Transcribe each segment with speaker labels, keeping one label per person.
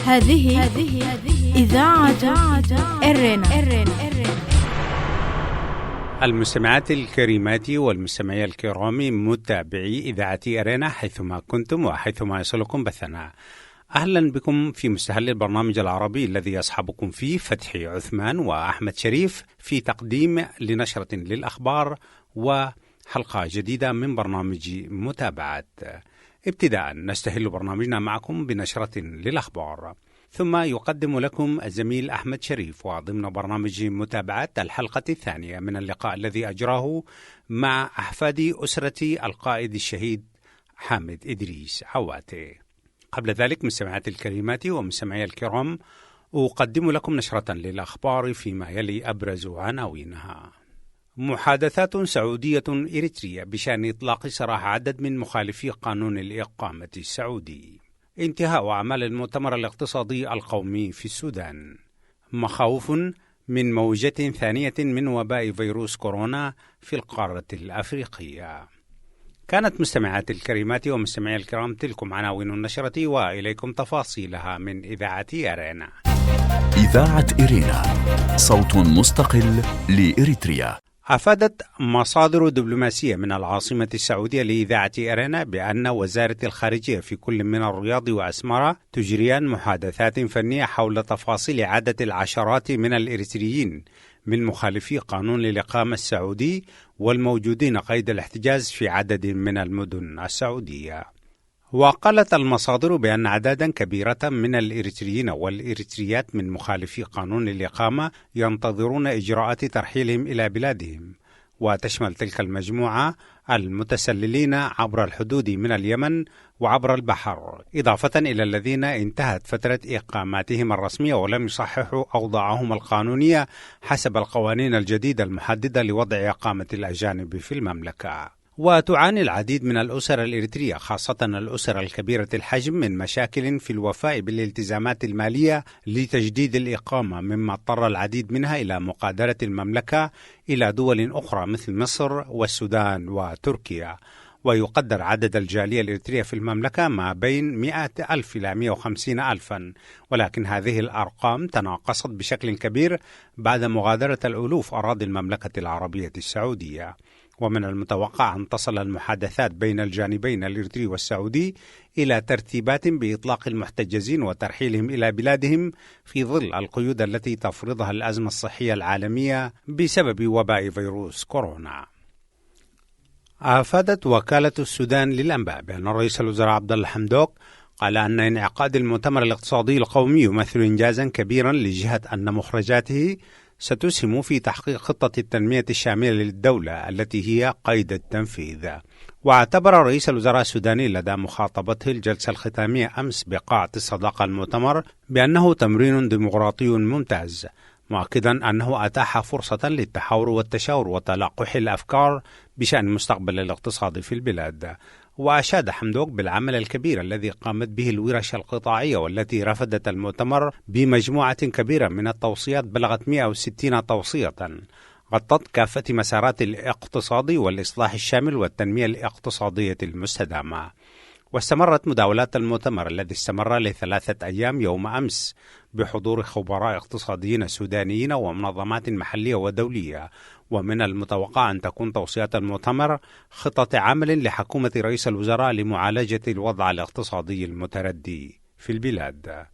Speaker 1: هذه إذاعة إرنا.
Speaker 2: المستمعات الكريمات والمستمعي الكرام، متابعي إذاعة إرنا حيثما كنتم وحيثما يصلكم بثنا، أهلا بكم في مستهل البرنامج العربي الذي يصحبكم فيه فتحي عثمان وأحمد شريف في تقديم لنشرة للأخبار وحلقة جديدة من برنامج متابعة. ابتداء نستهل برنامجنا معكم بنشرة للأخبار، ثم يقدم لكم الزميل أحمد شريف وضمن برنامج متابعة الحلقة الثانية من اللقاء الذي أجراه مع أحفاد أسرة القائد الشهيد حامد إدريس عواتي. قبل ذلك مستمعات الكريمات ومستمعي الكرام، أقدم لكم نشرة للأخبار فيما يلي أبرز عناوينها: محادثات سعودية إريترية بشأن إطلاق سراح عدد من مخالفي قانون الإقامة السعودي، انتهاء أعمال المؤتمر الاقتصادي القومي في السودان، مخاوف من موجة ثانية من وباء فيروس كورونا في القارة الأفريقية. كانت مستمعات الكريمات ومستمعي الكرام تلكم عناوين النشرة، وإليكم تفاصيلها من إذاعة إرينا.
Speaker 3: إذاعة إرينا، صوت مستقل لإريتريا.
Speaker 2: أفادت مصادر دبلوماسية من العاصمة السعودية لإذاعة إرينا بأن وزارة الخارجية في كل من الرياض وأسمرة تجريان محادثات فنية حول تفاصيل عدد العشرات من الإريتريين من مخالفي قانون الإقامة السعودي والموجودين قيد الاحتجاز في عدد من المدن السعودية. وقالت المصادر بأن أعدادا كبيرة من الإريتريين والإريتريات من مخالفي قانون الإقامة ينتظرون إجراءات ترحيلهم إلى بلادهم، وتشمل تلك المجموعة المتسللين عبر الحدود من اليمن وعبر البحر، إضافة إلى الذين انتهت فترة إقاماتهم الرسمية ولم يصححوا أوضاعهم القانونية حسب القوانين الجديدة المحددة لوضع إقامة الأجانب في المملكة. وتعاني العديد من الأسر الإريترية، خاصة الأسر الكبيرة الحجم، من مشاكل في الوفاء بالالتزامات المالية لتجديد الإقامة، مما اضطر العديد منها إلى مغادرة المملكة إلى دول أخرى مثل مصر والسودان وتركيا. ويقدر عدد الجالية الإريترية في المملكة ما بين 100,000 إلى 150,000، ولكن هذه الأرقام تناقصت بشكل كبير بعد مغادرة الألوف أراضي المملكة العربية السعودية. ومن المتوقع أن تصل المحادثات بين الجانبين الإريتري والسعودي إلى ترتيبات بإطلاق المحتجزين وترحيلهم إلى بلادهم في ظل القيود التي تفرضها الأزمة الصحية العالمية بسبب وباء فيروس كورونا. أفادت وكالة السودان للأنباء بأن رئيس الوزراء عبد الله حمدوك قال أن انعقاد المؤتمر الاقتصادي القومي يمثل إنجازا كبيرا لجهة أن مخرجاته ستسهم في تحقيق خطة التنمية الشاملة للدولة التي هي قيد التنفيذ. واعتبر رئيس الوزراء السوداني لدى مخاطبته الجلسة الختامية أمس بقاعة الصداقة المؤتمر بأنه تمرين ديمقراطي ممتاز، مؤكدا أنه أتاح فرصة للتحاور والتشاور وتلاقح الأفكار بشأن مستقبل الاقتصاد في البلاد. وأشاد حمدوك بالعمل الكبير الذي قامت به الورش القطاعية والتي رفدت المؤتمر بمجموعة كبيرة من التوصيات بلغت 160 توصية غطت كافة مسارات الاقتصاد والإصلاح الشامل والتنمية الاقتصادية المستدامة. واستمرت مداولات المؤتمر الذي استمر ل3 أيام يوم أمس بحضور خبراء اقتصاديين سودانيين ومنظمات محلية ودولية. ومن المتوقع أن تكون توصيات المؤتمر خطة عمل لحكومة رئيس الوزراء لمعالجة الوضع الاقتصادي المتردي في البلاد.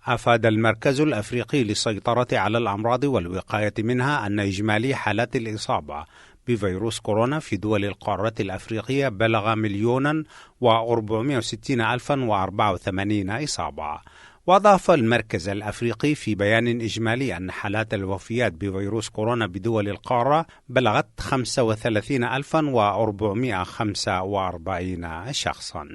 Speaker 2: أفاد المركز الأفريقي للسيطرة على الأمراض والوقاية منها أن إجمالي حالات الإصابة بفيروس كورونا في دول القارة الأفريقية بلغ 1,460,084 إصابة. وأضاف المركز الأفريقي في بيان إجمالي أن حالات الوفيات بفيروس كورونا بدول القارة بلغت 35,445 شخصا.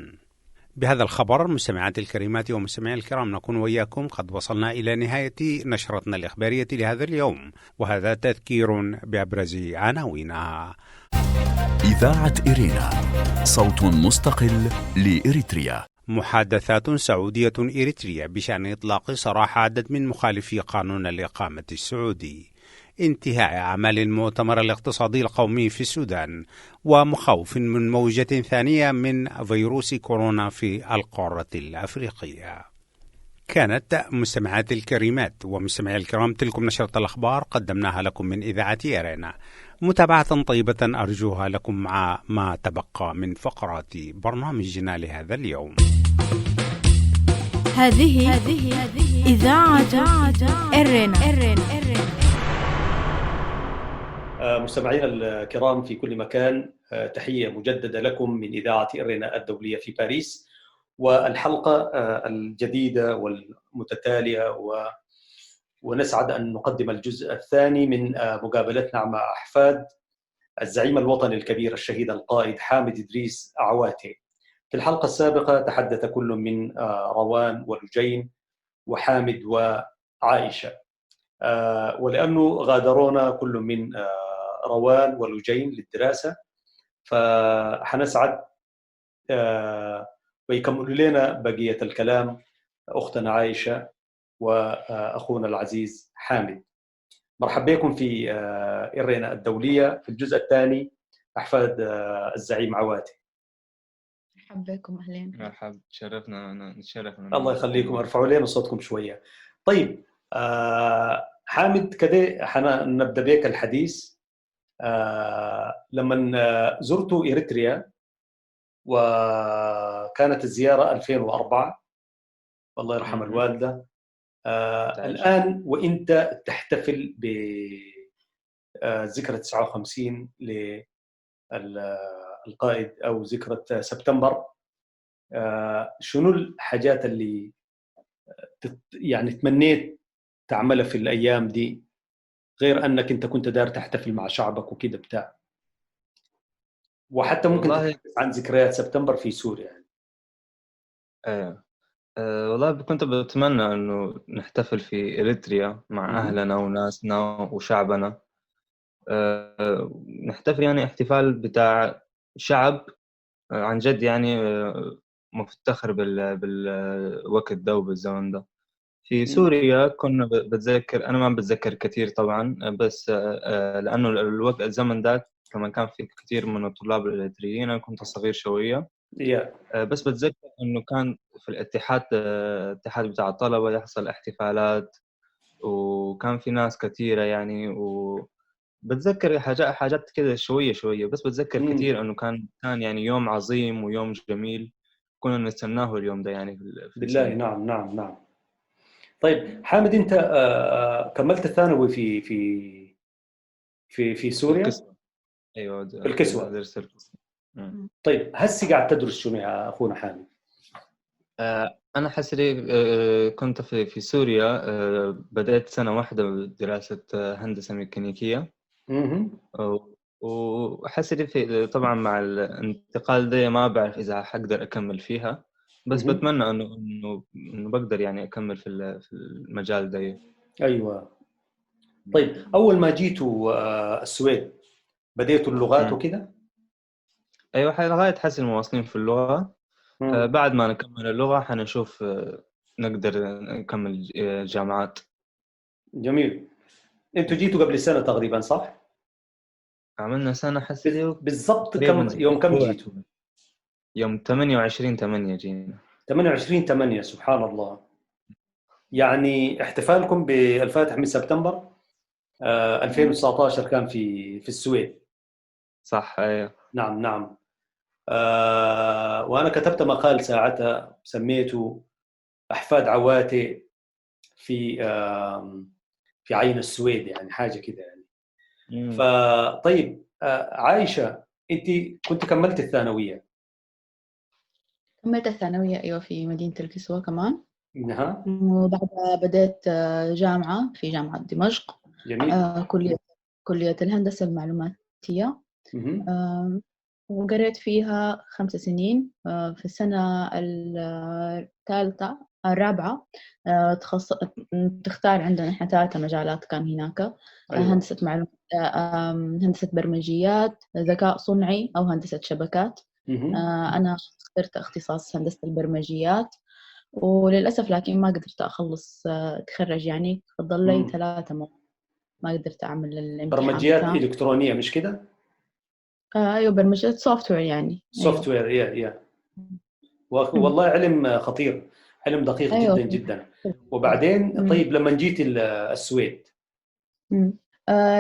Speaker 2: بهذا الخبر مستمعات الكريمات ومستمعي الكرام نكون وإياكم قد وصلنا إلى نهاية نشرتنا الإخبارية لهذا اليوم، وهذا تذكير بأبرز عناوينها.
Speaker 3: إذاعة إرينا، صوت مستقل لإريتريا.
Speaker 2: محادثات سعودية إريترية بشأن إطلاق سراح عدد من مخالفي قانون الإقامة السعودي، انتهاء أعمال المؤتمر الاقتصادي القومي في السودان، ومخاوف من موجة ثانية من فيروس كورونا في القارة الأفريقية. كانت مستمعات الكريمات ومستمعي الكرام تلكم نشرة الأخبار قدمناها لكم من إذاعة إرينا. متابعة طيبة أرجوها لكم مع ما تبقى من فقرات برنامجنا لهذا اليوم.
Speaker 1: هذه إذاعة إرينا.
Speaker 4: مستمعينا الكرام في كل مكان، تحية مجددة لكم من إذاعة إرينا الدولية في باريس، والحلقة الجديدة والمتتالية، ونسعد أن نقدم الجزء الثاني من مقابلتنا مع أحفاد الزعيم الوطني الكبير الشهيد القائد حامد إدريس عواتي. في الحلقة السابقة تحدث كل من روان ولجين وحامد وعائشة، ولأنه غادرونا كل من روان ولجين للدراسة، فحنسعد ويكملوا لنا بقية الكلام أختنا عائشة وأخونا العزيز حامد. مرحبا بكم في إرينا الدولية في الجزء الثاني، أحفاد الزعيم عواتي.
Speaker 5: مرحبا بكم، أهلين.
Speaker 6: مرحبا، تشرفنا، نتشرف.
Speaker 4: الله يخليكم، ارفعوا لنا صوتكم شوية. طيب حامد، كده حنبدأ بك الحديث. لما زرتوا إريتريا وكانت الزيارة 2004، والله يرحم الوالدة. الآن وإنت تحتفل بذكرى 59 للقائد أو ذكرى سبتمبر، شنو الحاجات اللي يعني تمنيت تعملها في الأيام دي، غير أنك أنت كنت دار تحتفل مع شعبك وكده بتاع، وحتى ممكن تتحدث عن ذكريات سبتمبر في سوريا يعني.
Speaker 6: ايه والله كنت بتمنى انه نحتفل في إريتريا مع اهلنا وناسنا وشعبنا. نحتفل يعني احتفال بتاع شعب عن جد يعني مفتخر بالوقت ده وبالزمن ده. في سوريا كنا بتذكر، انا ما بتذكر كثير طبعا، بس لانه الوقت الزمن ده كمان كان في كثير من الطلاب الإريتريين، أنا كنت صغير شوية. بس بتذكر إنه كان في الاتحاد بتاع الطلبة يحصل احتفالات، وكان في ناس كثيرة يعني، وبتذكر حاجات كده شوية شوية، بس بتذكر كثير إنه كان يعني يوم عظيم ويوم جميل كنا نستناه اليوم ده يعني. في
Speaker 4: بالله. نعم نعم نعم. طيب حامد، أنت كملت الثانوي في في في في سوريا؟
Speaker 6: ايوه،
Speaker 4: الكسوة.
Speaker 6: درست الكسوة.
Speaker 4: طيب هسي قاعد تدرس شنو يا اخونا حامد؟
Speaker 6: انا حسري كنت في سوريا، بدأت سنة واحدة دراسة هندسة ميكانيكية. وحسري في طبعا مع الانتقال ده ما بعرف اذا حقدر اكمل فيها، بس بتمنى انه انه انه بقدر يعني اكمل في المجال ده.
Speaker 4: ايوه. طيب اول ما جيتوا السويد بديتوا اللغات وكده؟
Speaker 6: ايوه، لغايه حسن مواصلين في اللغه. بعد ما نكمل اللغه حنشوف نقدر نكمل جامعات.
Speaker 4: جميل. انتوا جيتوا قبل سنه تقريبا صح؟
Speaker 6: عملنا سنه حسن
Speaker 4: بالضبط. كم يوم كم جيتوا؟
Speaker 6: يوم 28/8 جينا.
Speaker 4: 28/8، سبحان الله. يعني احتفالكم بالفاتح من سبتمبر 2019 كان في السويد.
Speaker 6: صح، ايوه.
Speaker 4: نعم نعم. وانا كتبت مقال ساعتها سميته احفاد عواتي في عين السويد، يعني حاجه كده يعني. فطيب عائشه، انت كنت كملت الثانويه؟
Speaker 5: كملت الثانويه ايوه، في مدينه الكسوه كمان.
Speaker 4: نعم.
Speaker 5: وبعدها بدأت جامعه في جامعه دمشق.
Speaker 4: جميل.
Speaker 5: كليه الهندسه المعلوماتيه. وقريت فيها 5 سنين. في السنة الثالثة الرابعة تختار عندنا إحنا 3 مجالات كان هناك.
Speaker 4: أيوة.
Speaker 5: هندسة معلومات، هندسة برمجيات، ذكاء صنعي، أو هندسة شبكات. أنا اخترت اختصاص هندسة البرمجيات، وللأسف لكن ما قدرت أخلص أتخرج يعني، فضل لي 3 مواد ما قدرت أعمل الامتحان.
Speaker 4: برمجيات إلكترونية مش كده؟
Speaker 5: أيوة، برمجيات software يعني.
Speaker 4: software، yeah yeah. والله علم خطير. علم دقيق
Speaker 5: أيوة.
Speaker 4: جدا جدا. وبعدين طيب لما جيت السويد؟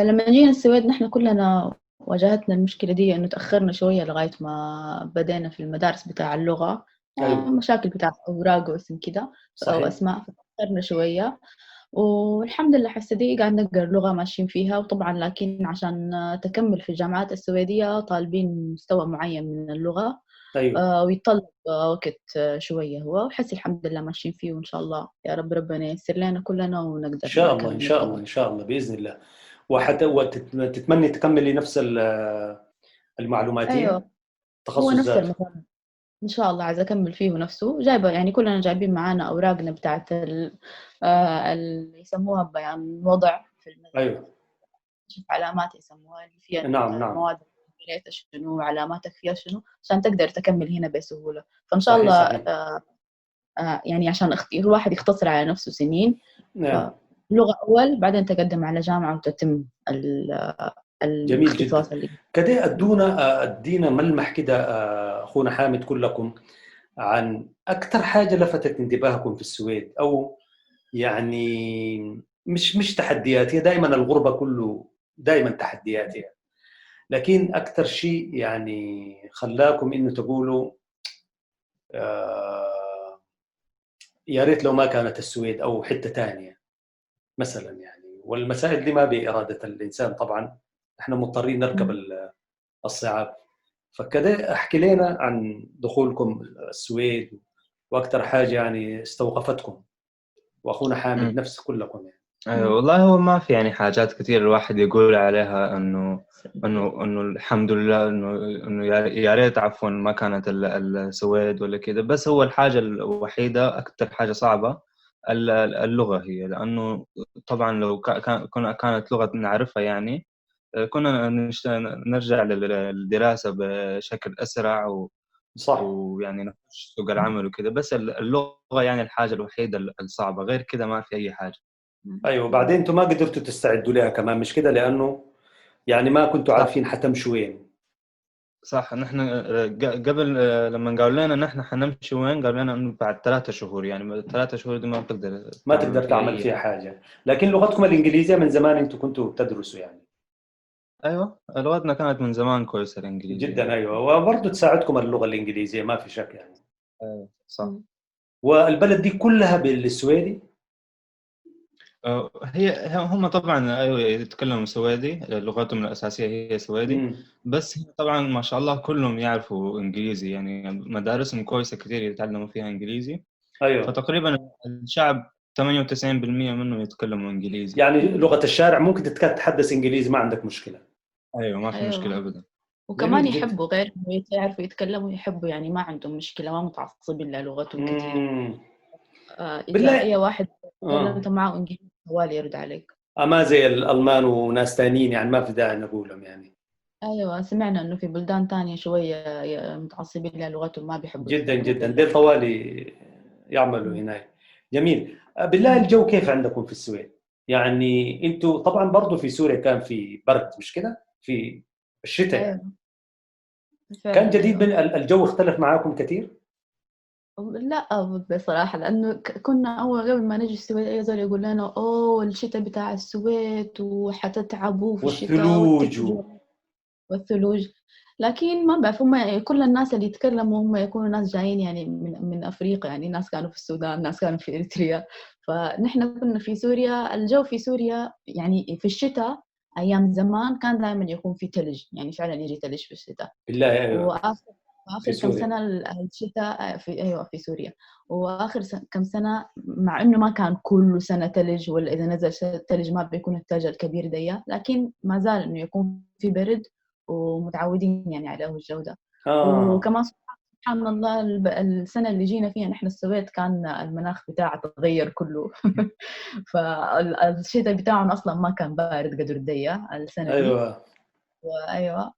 Speaker 5: لما جينا السويد نحن كلنا واجهتنا المشكلة دي، إنه تأخرنا شوية لغاية ما بدينا في المدارس بتاع اللغة.
Speaker 4: أيوة.
Speaker 5: مشاكل بتاع أوراق واسم كده أو أسماء، فتأخرنا شوية، والحمد لله حسي دي قاعد نقرأ اللغة ماشيين فيها. وطبعا لكن عشان تكمل في الجامعات السويدية طالبين مستوى معين من اللغة.
Speaker 4: أيوة.
Speaker 5: ويتطلب وقت شوية هو، وحسي الحمد لله ماشيين فيه، وإن شاء الله يا رب ربنا ييسر لنا كلنا ونقدر
Speaker 4: إن شاء الله. إن شاء الله إن شاء الله بإذن الله. وحتى وتتمني تكملي نفس المعلوماتية؟
Speaker 5: أيوة.
Speaker 4: تخصص
Speaker 5: هو نفس
Speaker 4: ذاته.
Speaker 5: المكان إن شاء الله عايزة أكمل فيه نفسه. جايبة يعني كلنا جايبين معانا أوراقنا بتاعت اللي يسموها بيان وضع في المدرسة.
Speaker 4: أيوة.
Speaker 5: شوف علامات يسموها اللي فيها.
Speaker 4: نعم نعم.
Speaker 5: المواد اللي شنو علاماتك فيها شنو عشان تقدر تكمل هنا بسهولة. فإن شاء الله
Speaker 4: صحيح.
Speaker 5: يعني عشان الواحد يختصر على نفسه سنين.
Speaker 4: نعم.
Speaker 5: لغة أول بعدين تقدم على جامعة وتتم
Speaker 4: جميل جدا. كده أدينا ملمح كده أخونا حامد كلكم عن أكثر حاجة لفتت انتباهكم في السويد، أو يعني مش تحديات، هي دائما الغربة كله دائما تحديات يعني. لكن أكثر شيء يعني خلاكم إنه تقولوا يا ريت لو ما كانت السويد أو حتة تانية مثلا يعني. والمسائل دي ما بإرادة الإنسان طبعا، احنا مضطرين نركب الصعاب. فكده احكي لنا عن دخولكم السويد واكثر حاجة يعني استوقفتكم، واخونا حامد نفس كلكم يعني.
Speaker 6: أيوة والله هو ما في يعني حاجات كثير الواحد يقول عليها انه انه انه الحمد لله انه يا ريت عفوا ما كانت السويد ولا كده. بس هو الحاجة الوحيدة اكثر حاجة صعبة اللغة هي، لانه طبعا لو كانت لغة نعرفها يعني كنا نرجع للدراسة بشكل أسرع
Speaker 4: صح.
Speaker 6: ويعني نخش سوق العمل وكذا. بس اللغة يعني الحاجة الوحيدة الصعبة، غير كذا ما في أي حاجة.
Speaker 4: أيوة. بعدين أنتم ما قدرتوا تستعدوا لها كمان مش كده؟ لأنه يعني ما كنتوا عارفين حتمشوا وين.
Speaker 6: صح. نحن قبل لما قالوا لنا نحن حنمشي وين، قالوا لنا إنه بعد 3 شهور، يعني 3 شهور دي ما
Speaker 4: تقدر تعمل فيها حاجة. لكن لغتكم الإنجليزية من زمان أنتم كنتوا تدرسوا يعني.
Speaker 6: ايوه لغتنا كانت من زمان كويسة الانجليزية
Speaker 4: جدا. ايوه وبرضه تساعدكم اللغة الانجليزية ما في شك يعني.
Speaker 6: ايوه صح.
Speaker 4: والبلد دي كلها بالسويدي؟
Speaker 6: هي هم طبعا ايوه يتكلموا سويدي، لغتهم الاساسية هي سويدي. بس طبعا ما شاء الله كلهم يعرفوا انجليزي، يعني مدارسهم كويسة كثير يتعلموا فيها انجليزي.
Speaker 4: ايوه.
Speaker 6: فتقريبا الشعب 98% منه يتكلموا انجليزي.
Speaker 4: يعني لغة الشارع ممكن تتحدث انجليزي ما عندك مشكلة.
Speaker 6: ايوه ما في
Speaker 5: أيوة.
Speaker 6: مشكلة ابدا.
Speaker 5: وكمان يحبوا غيرهم يعرفوا يتكلموا، يحبوا يعني ما عندهم مشكلة، ما متعصبين للغتهم كثير.
Speaker 4: بالله
Speaker 5: اي واحد تكلمت معه انجليزي طوال يرد عليك.
Speaker 4: ما زي الالمان وناس ثانيين يعني ما في داعي نقولهم يعني.
Speaker 5: ايوه سمعنا انه في بلدان ثانية شوية متعصبين للغتهم ما بيحبوا
Speaker 4: جدا جدا، ديل طوالي يعملوا هناك. جميل. بالله الجو كيف عندكم في السويد؟ يعني انتوا طبعا برضو في سوريا كان في برد مش كده؟ في الشتاء يعني.
Speaker 5: أيوة.
Speaker 4: كان جديد من الجو اختلف معاكم كثير؟
Speaker 5: لا بصراحة، لأنه كنا أول قبل ما نجي السويد أي زول يقول لنا أوه الشتاء بتاع السويد وحتتعبوا في الشتاء والثلوج، لكن ما بعرف هم كل الناس اللي يتكلموا هم يكونوا ناس جايين يعني من أفريقيا، يعني ناس كانوا في السودان، ناس كانوا في إريتريا. فنحن كنا في سوريا، الجو في سوريا يعني في الشتاء أيام زمان كان دائما يكون في ثلج، يعني فعلا يجي ثلج في الشتاء.
Speaker 4: بالله. أيوة.
Speaker 5: وآخر كم سنة الشتاء في أيوة في سوريا، وآخر كم سنة مع إنه ما كان كل سنة ثلج، ولا إذا نزل ثلج ما بيكون الثلج الكبير دي، لكن ما زال إنه يكون في برد ومتعودين يعني عليه الجودة. وكمان سبحان الله السنة اللي جينا فيها نحن السويد كان المناخ بتاعه تغير كله. فالشتاء بتاعهم أصلا ما كان بارد قدر دي السنة دي.
Speaker 4: أيوة.
Speaker 5: وأيوة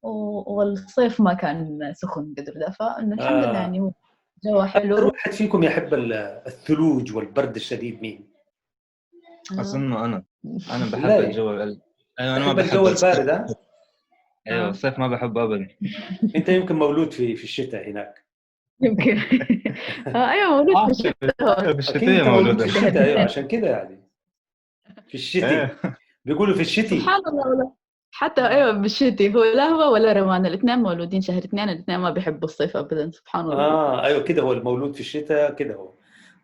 Speaker 5: والصيف ما كان سخن قدر ده، فإنه الحمد لله يعني هو جو حلو.
Speaker 4: أكثر واحد فيكم يحب الثلوج والبرد الشديد مين؟
Speaker 6: أظن أنا بحب الجو. أيوة أنا ما بحب
Speaker 4: الجو البارد. ها؟
Speaker 6: ايوه الصيف ما بحبه ابدا.
Speaker 4: انت يمكن مولود في الشتاء هناك.
Speaker 5: يمكن. ايوه، مولود في الشتاء.
Speaker 6: في
Speaker 4: اكيد
Speaker 6: الشتاء
Speaker 4: انت مولود في
Speaker 6: مولودة.
Speaker 4: الشتاء. ايوه، عشان كده يعني في الشتاء.
Speaker 6: إيه.
Speaker 4: بيقولوا في الشتاء.
Speaker 5: سبحان الله، ولا حتى ايوه بالشتي. هو لا هو ولا روان، الاثنين مولودين شهر 2، الاثنين ما بيحبوا الصيف ابدا، سبحان الله.
Speaker 4: ايوه كده، هو المولود في الشتاء كده هو.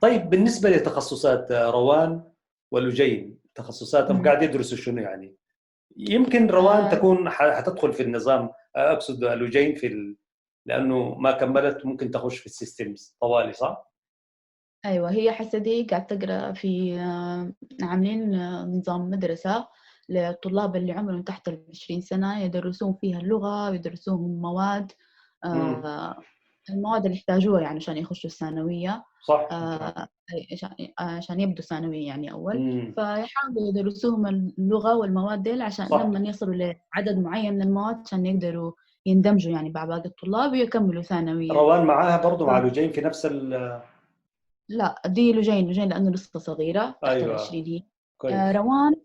Speaker 4: طيب بالنسبة لتخصصات روان ولجين، تخصصاتهم قاعد يدرسوا شنو يعني؟ يمكن روان تكون حتدخل في النظام، اقصد لجين في لانه ما كملت، ممكن تخش في ال systems طوالي، صح؟
Speaker 5: ايوه، هي حسدي قاعد تقرا في عاملين نظام مدرسه للطلاب اللي عمرهم تحت 20 سنة، يدرسون فيها اللغة ويدرسوهم مواد، المواد اللي يحتاجوها يعني عشان يخشوا الثانوية. عشان يبدوا ثانوية يعني أول. فيحاولوا يدرسوهم اللغة والمواد دي عشان لما يصلوا لعدد معين من المواد عشان يقدروا يندمجوا يعني مع باقي الطلاب ويكملوا ثانوية.
Speaker 4: روان معاها برضو مع لجين في نفس
Speaker 5: لا، دي لجين لأنه لسه صغيرة، تحت 20 هي. روان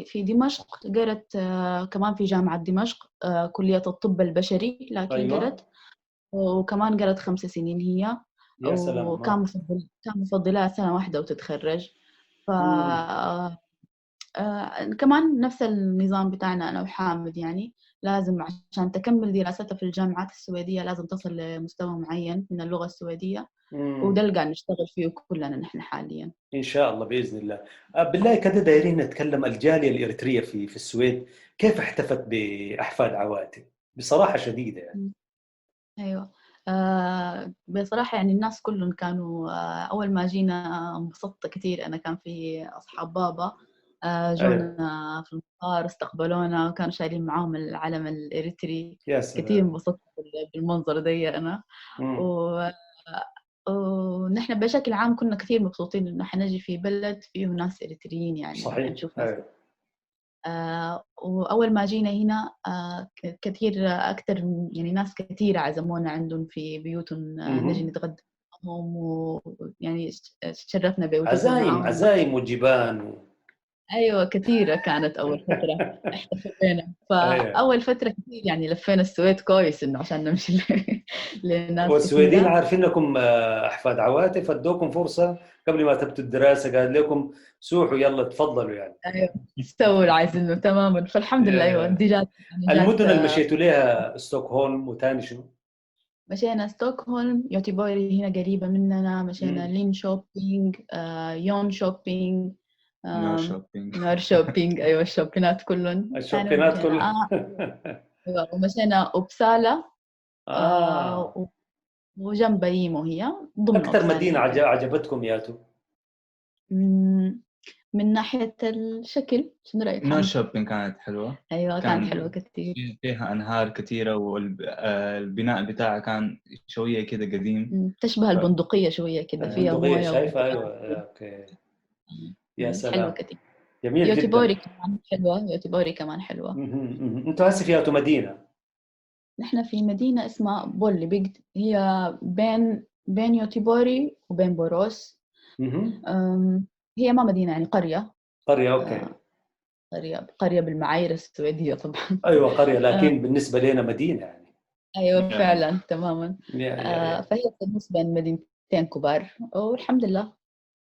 Speaker 5: في دمشق قرت، كمان في جامعة دمشق، كلية الطب البشري، لكن قرت وكمان قرت 5 سنين هي.
Speaker 4: يا سلام.
Speaker 5: وكان مفضلها سنة واحدة وتتخرج. كمان نفس النظام بتاعنا أنا وحامد، يعني لازم عشان تكمل دراستها في الجامعات السويدية لازم تصل لمستوى معين من اللغة السويدية. وده اللي قاعد نشتغل فيه كلنا نحن حاليا.
Speaker 4: إن شاء الله بإذن الله. بالله كده دايرين نتكلم الجالية الإريترية في السويد كيف احتفت بأحفاد عواتي بصراحة شديدة يعني.
Speaker 5: أيوة. بصراحة يعني الناس كلهم كانوا، أول ما جينا انبسطت كثير. أنا كان في أصحاب بابا، جونا في المطار استقبلونا وكانوا شايلين معاهم العلم الإريتري.
Speaker 4: يا سلام.
Speaker 5: كثير انبسطت بالمنظر دي أنا. ونحن بشكل عام كنا كثير مبسوطين إنه حنجي في بلد فيه ناس إريتريين يعني. نشوف ناس. وأول ما جينا هنا، كثير أكثر يعني ناس كثير عزمونا عندهم في بيوتهم، نجي نتغدى معهم، ويعني تشرفنا بوجودنا معهم.
Speaker 4: عزايم وجبان
Speaker 5: أيوة، كثيرة كانت أول فترة احتفلنا. فأول فترة كثير يعني لفينا السويد كويس إنه عشان نمشي لناس
Speaker 4: والسويدين
Speaker 5: كثيرة.
Speaker 4: عارفين لكم، أحفاد عواتف، فادوكم فرصة قبل ما تبتوا الدراسة، قال لكم سوحوا يلا تفضلوا يعني.
Speaker 5: أيوة، استووا اللي عايزينه تماما. فالحمد لله. أيوة، دي جات يعني جات،
Speaker 4: المدن اللي مشيتوا لها ستوكهولم وتاني شنو؟
Speaker 5: مشينا ستوكهولم، يوتيبوري هنا قريبة مننا، مشينا لين شوبينج، يون شوبينج،
Speaker 6: نور شوبينج.
Speaker 5: نور شوبينج. أيوة، الشوبينات كلهم.
Speaker 4: الشوبينات كلهم.
Speaker 5: أيوة، ومشينا أوبسالا. وجنب ييمو هي ضمن
Speaker 4: أكثر
Speaker 5: أوبسالا.
Speaker 4: مدينة عجبتكم ياتو؟
Speaker 5: من ناحية الشكل شنو رأيك؟
Speaker 6: نور شوبينج كانت حلوة.
Speaker 5: أيوة،
Speaker 6: كان
Speaker 5: كانت حلوة كثير.
Speaker 6: فيها أنهار كثيرة، والبناء بتاعها كان شوية كده قديم.
Speaker 5: تشبه البندقية شوية كده، فيها
Speaker 4: البندقية
Speaker 5: موية
Speaker 4: شايفة؟
Speaker 5: وبتاع.
Speaker 4: أيوة، أوكي. يا
Speaker 5: حلوة
Speaker 4: سلام.
Speaker 5: كثير.
Speaker 4: جميل جداً.
Speaker 5: يوتيبوري كمان حلوة، يوتيبوري كمان حلوة.
Speaker 4: أنتوا هسه في ياتو مدينة؟
Speaker 5: نحن في مدينة اسمها بولي بيجد، هي بين يوتيبوري وبين بوروس. هي ما مدينة يعني قرية.
Speaker 4: قرية، أوكي.
Speaker 5: قرية بالمعايير السويدية طبعاً.
Speaker 4: أيوة، قرية، لكن بالنسبة لنا مدينة يعني.
Speaker 5: أيوة، فعلاً، تماماً. فهي في النص بين مدينتين كبار، والحمد لله.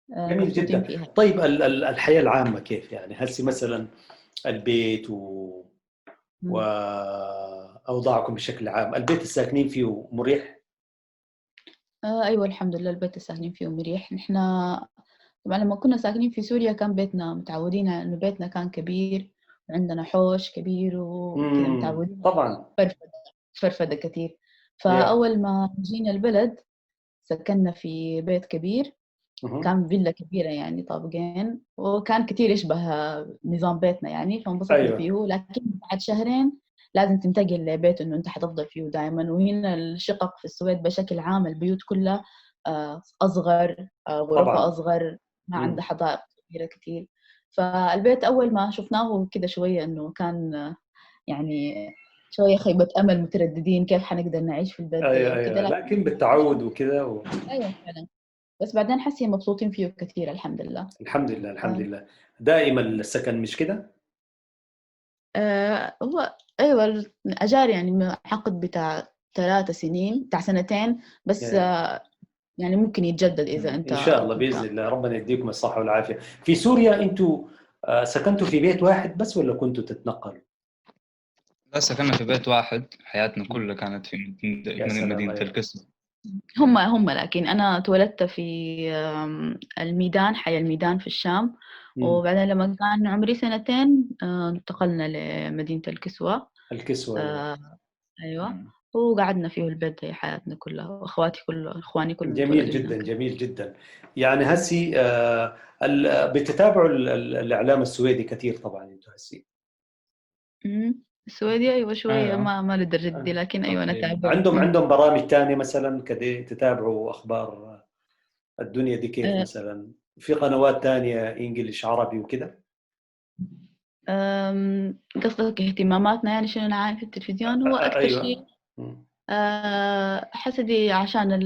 Speaker 4: جميل
Speaker 5: مبسوطين
Speaker 4: جداً.
Speaker 5: فيها.
Speaker 4: طيب، الحياة العامة كيف يعني؟ هل مثلاً البيت وأوضاعكم بشكل عام، البيت الساكنين فيه مريح؟
Speaker 5: أيوة، الحمد لله البيت الساكنين فيه مريح. نحن طبعاً لما كنا ساكنين في سوريا كان بيتنا متعودين على إنه بيتنا كان كبير وعندنا حوش كبير وكذا، متعودين فرفدة كثير. فأول ما جينا البلد سكننا في بيت كبير، كان فيلا كبيرة يعني طابقين، وكان كثير يشبه نظام بيتنا يعني، فانبسطنا فيه. لكن بعد شهرين لازم تنتقل لبيت إنه أنت حتفضل فيه دايماً. وهنا الشقق في السويد بشكل عام البيوت كلها، أصغر، غرفة أصغر، ما عندها حدائق كبيرة كثير. فالبيت أول ما شفناه كده شوية إنه كان، يعني شوية خيبة أمل، مترددين كيف حنقدر نعيش في البيت وكده.
Speaker 4: لكن بالتعود وكده
Speaker 5: أيوة، فعلاً. بس بعدين حسي مبسوطين فيه كثير، الحمد لله.
Speaker 4: الحمد لله، الحمد لله. دائماً السكن مش كده؟
Speaker 5: هو أيوة، الأجار يعني عقد بتاع 3 سنين، بتاع سنتين بس. يعني ممكن يتجدد إذا أنت
Speaker 4: إن شاء الله بإذن الله، ربنا يديكم الصحة والعافية. في سوريا أنتوا سكنتوا في بيت واحد بس ولا كنتوا تتنقلوا؟
Speaker 6: لا، سكننا في بيت واحد، حياتنا كلها كانت في مدينة الكسوة.
Speaker 5: هم لكن أنا تولدت في الميدان، حي الميدان في الشام، وبعدين لما كان عمري 2 سنين انتقلنا لمدينة الكسوة.
Speaker 4: الكسوة
Speaker 5: أيوة، وقعدنا فيه البيت هي حياتنا كلها، وأخواتي كلها، إخواني كلهم.
Speaker 4: جميل جدا، جميل جدا. يعني هسي بتتابعوا الإعلام السويدي كثير طبعا أنتوا هسي؟
Speaker 5: السويدي أيوة شوية، ما للدرجة دي، لكن أيوة نتابع.
Speaker 4: عندهم برامج تانية مثلا كده تتابعوا أخبار الدنيا دي كيف مثلا؟ في قنوات تانية إنجليش عربي وكده؟
Speaker 5: قصدك اهتماماتنا يعني شنو نعاين في التلفزيون؟ هو أكثر
Speaker 4: أيوة.
Speaker 5: شيء حسدي عشان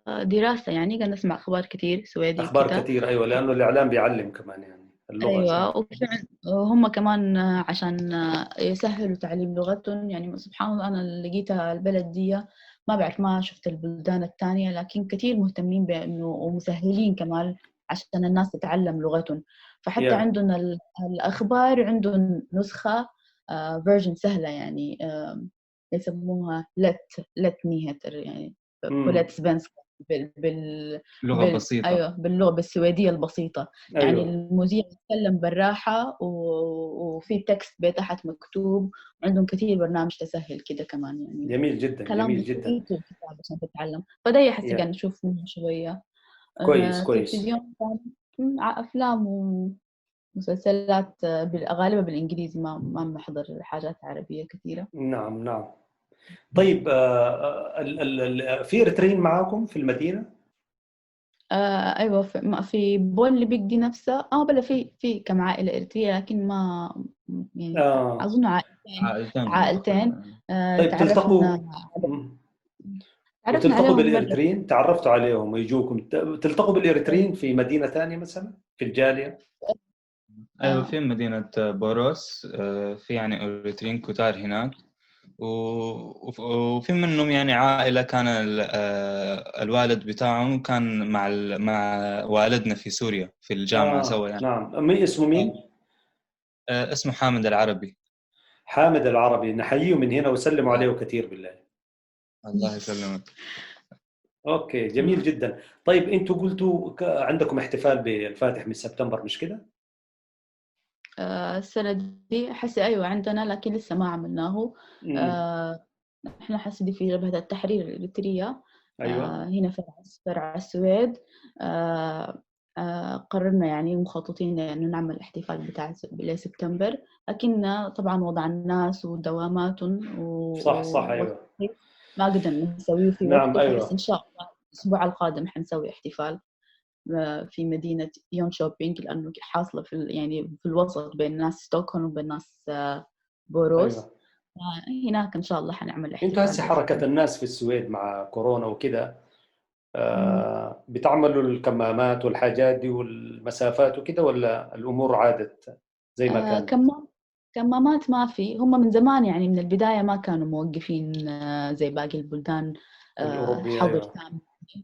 Speaker 5: الدراسة، يعني قاعد نسمع أخبار كثير سويدي،
Speaker 4: أخبار كثير أيوة، لأنه الإعلام بيعلم كمان يعني اللغة.
Speaker 5: أيوة، وفعلا هم كمان عشان يسهلوا تعليم لغتهم. يعني سبحان الله أنا لقيتها البلد دي، ما بعرف، ما شفت البلدان الثانية، لكن كثير مهتمين بأنه ومسهلين كمان عشان الناس تتعلم لغتهم. فحتى عندهم الأخبار، عندهم نسخة version سهلة، يعني يسموها lätt nyheter، يعني på lätt svenska
Speaker 6: باللغة بسيطة.
Speaker 5: أيوة، باللغة بالسويدية البسيطة.
Speaker 4: أيوة.
Speaker 5: يعني المذيع يتكلم بالراحة وفي text بتحت مكتوب، وعندهم كثير برنامج تسهل كده كمان يعني.
Speaker 4: جميل جدا، جميل جدا
Speaker 5: عشان تتعلم. فده يحس قاعد نشوف منه شوية.
Speaker 4: كويس كويس.
Speaker 5: التلفزيون أفلام ومسلسلات غالبا بالإنجليزي، ما بنحضر حاجات عربية كثيرة.
Speaker 4: نعم نعم. طيب في إريتريين معاكم في المدينة؟
Speaker 5: أيوة، في بون دي نفسها بلا في كم عائلة إريترية، لكن ما يعني أظن عائلتين.
Speaker 4: طيب تلتقوا بالإريتريين؟ تعرفتوا عليهم ويجوكم؟ تلتقوا بالإريتريين في مدينة ثانية مثلا في الجالية؟
Speaker 6: أيوة، في مدينة بوروس في يعني إريتريين كتار هناك، وفي منهم يعني عائلة كان الوالد بتاعهم كان مع والدنا في سوريا في الجامعة سوا يعني.
Speaker 4: نعم. اسمه مين؟
Speaker 6: اسمه حامد العربي.
Speaker 4: حامد العربي، نحييه من هنا وسلموا عليه كثير بالله.
Speaker 6: الله يسلمك.
Speaker 4: okay، جميل جدا. طيب انتوا قلتوا عندكم احتفال بالفاتح من سبتمبر، مش كده؟
Speaker 5: السنة دي حسي أيوة عندنا، لكن لسه ما عملناه. إحنا حسي دي في جبهة التحرير الإريترية.
Speaker 4: أيوة.
Speaker 5: هنا فرع السويد. قررنا يعني مخططين إنه نعمل احتفال بتاع سبتمبر، لكن طبعا وضع الناس ودواماتهم
Speaker 4: صح أيوة،
Speaker 5: ما قدرنا نسويه في
Speaker 4: نعم
Speaker 5: وقته.
Speaker 4: أيوة.
Speaker 5: بس إن شاء الله الأسبوع القادم حنسوي احتفال في مدينة يونشوبينج، لأنه حاصلة في يعني في الوسط بين ناس ستوكهولم وبين ناس بوروس.
Speaker 4: أيوة.
Speaker 5: هناك إن شاء الله حنعمل احتفال.
Speaker 4: أنتوا هسه حركة الناس في السويد مع كورونا وكده بتعملوا الكمامات والحاجات دي والمسافات وكده، ولا الأمور عادت زي ما كانت؟
Speaker 5: كمامات ما في، هم من زمان يعني من البداية ما كانوا موقفين زي باقي البلدان
Speaker 4: الأوروبية.
Speaker 5: حظر
Speaker 4: أيوة.
Speaker 5: تام.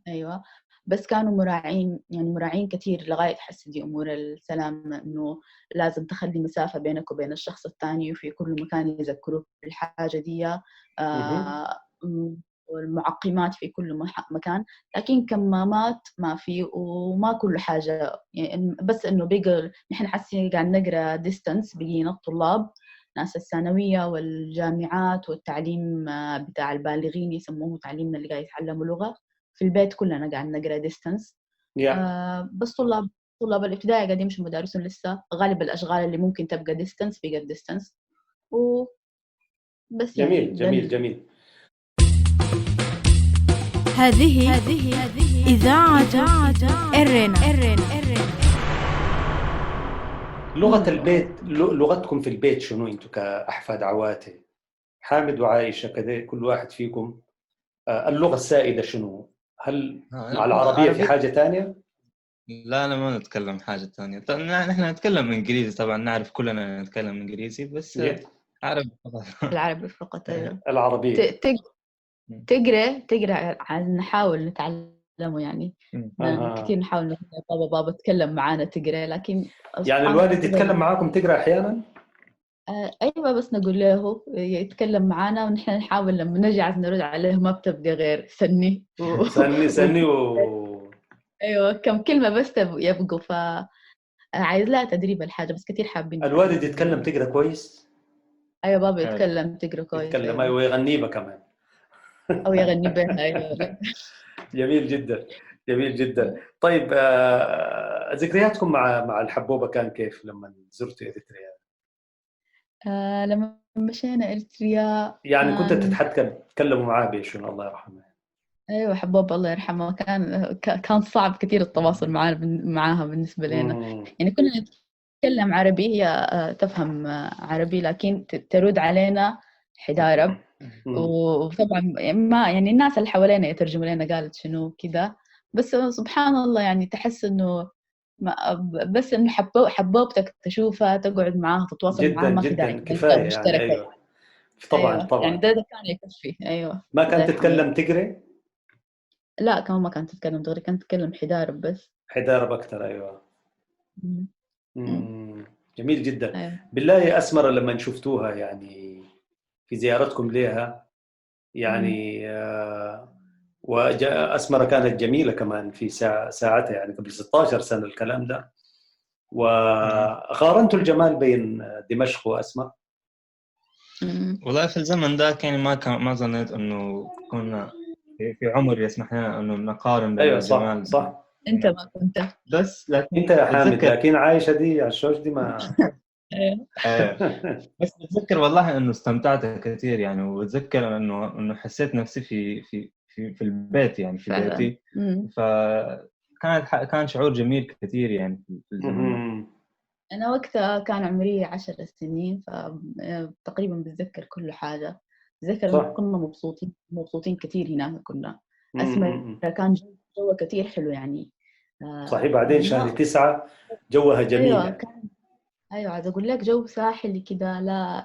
Speaker 5: أيوة، بس كانوا مراعين، يعني مراعين كثير لغاية حس دي أمور السلام، إنه لازم تخلي مسافة بينك وبين الشخص الثاني، وفي كل مكان يذكروك بالحاجة دي، والمعقمات في كل مكان. لكن كمامات ما في، وما كل حاجة يعني، بس إنه بقى نحن حاسين قاعد نقرأ distance، بقينا الطلاب ناس الثانوية والجامعات والتعليم بتاع البالغين يسموه تعليمنا اللي قاعد يتعلموا لغة في البيت، كلنا قاعد نقرأ distance. بس طلاب الابتدائي قاعد يمشوا مدارسهم لسه، غالب الأشغال اللي ممكن تبقى distance بقى distance وبس.
Speaker 4: جميل
Speaker 5: يعني
Speaker 4: جميل جميل.
Speaker 1: هذه إذاعة إرنا.
Speaker 4: لغة البيت، لغتكم في البيت شنو أنتوا كأحفاد عواتي؟ حامد وعائشة كده كل واحد فيكم اللغة السائدة شنو؟ هل مع العربية في حاجة تانية؟
Speaker 6: لا، أنا ما نتكلم حاجة تانية. نحن نتكلم إنجليزي طبعا، نعرف كلنا نتكلم إنجليزي، بس عربي فقط.
Speaker 5: العربي فقط. أيوة.
Speaker 4: العربية.
Speaker 5: تقرا نحاول نتعلمه يعني. كثير نحاول نقول بابا بابا تكلم معانا تقرا، لكن
Speaker 4: يعني الوالد يتكلم معاكم تقرا احيانا؟
Speaker 5: ايوه، بس نقول له يتكلم معانا ونحن نحاول لما نجي عايز نرد عليه ما بتبقى غير سني
Speaker 4: سني سني
Speaker 5: ايوه كم كلمة بس يبقوا، ف عايز لها تدريب الحاجة، بس كثير حابين.
Speaker 4: الوالد يتكلم تقرا كويس؟
Speaker 5: ايوه بابا يتكلم تقرا كويس،
Speaker 4: يتكلم ايوه، ويغني بها كمان
Speaker 5: او يغني بها. ايوه
Speaker 4: جميل جدا جميل جدا. طيب ذكرياتكم مع الحبوبه كان كيف لما زرتوا اريتريا؟
Speaker 5: لما مشينا اريتريا
Speaker 4: يعني كنت تتكلموا معاه بشنو؟ الله يرحمه.
Speaker 5: ايوه حبوبه الله يرحمه، كان صعب كثير التواصل معاها بالنسبة لنا. يعني كنا نتكلم عربي، هي تفهم عربي، لكن ترد علينا حدارب. وطبعا ما يعني الناس اللي حوالينا يترجموا لنا قالت شنو كذا، بس سبحان الله يعني تحس انه بس انه حبوبتك تشوفها، تقعد معاها، تتواصل معاها، ما في داعي
Speaker 4: كفاية يعني. ايوه طبعا
Speaker 5: أيوة.
Speaker 4: طبعا
Speaker 5: يعني ده كان يكفي. ايوه
Speaker 4: ما كانت تتكلم تقري؟
Speaker 5: لا كمان ما كانت تتكلم تقري، كانت تتكلم حدارب بس.
Speaker 4: حدارب اكثر. ايوه. جميل جدا. أيوة. بالله يا اسمره لما شفتوها يعني في زيارتكم لها يعني وأسمرة كانت جميلة كمان في ساعتها يعني قبل 16 سنة الكلام ده، وقارنتوا الجمال بين دمشق وأسمرة؟
Speaker 6: والله في الزمن ده يعني ما ظنيت إنه كنا في عمر يسمح لنا إنه نقارن بين
Speaker 4: أيوة
Speaker 6: الجمال.
Speaker 4: صح صح.
Speaker 5: أنت ما كنت
Speaker 6: بس لكن
Speaker 4: أنت يا حامد، لكن عايشة دي على الشوش دي ما
Speaker 6: بس بتذكر والله إنه استمتعت كثير يعني، وبتذكر إنه حسيت نفسي في في في في البيت يعني في بيتي، فكانت كان شعور جميل كثير يعني في الزمن.
Speaker 5: أنا وقتها كان عمري 10 سنين، فتقريبا بتذكر كل حاجة. بتذكر إنه كنا مبسوطين كثير هناك. كنا أسمر كان جو كثير حلو يعني.
Speaker 4: صحيح. بعدين شهر 9 جوها جميل.
Speaker 5: أيوة كان، أيوة عايز أقول لك جو ساحلي كده،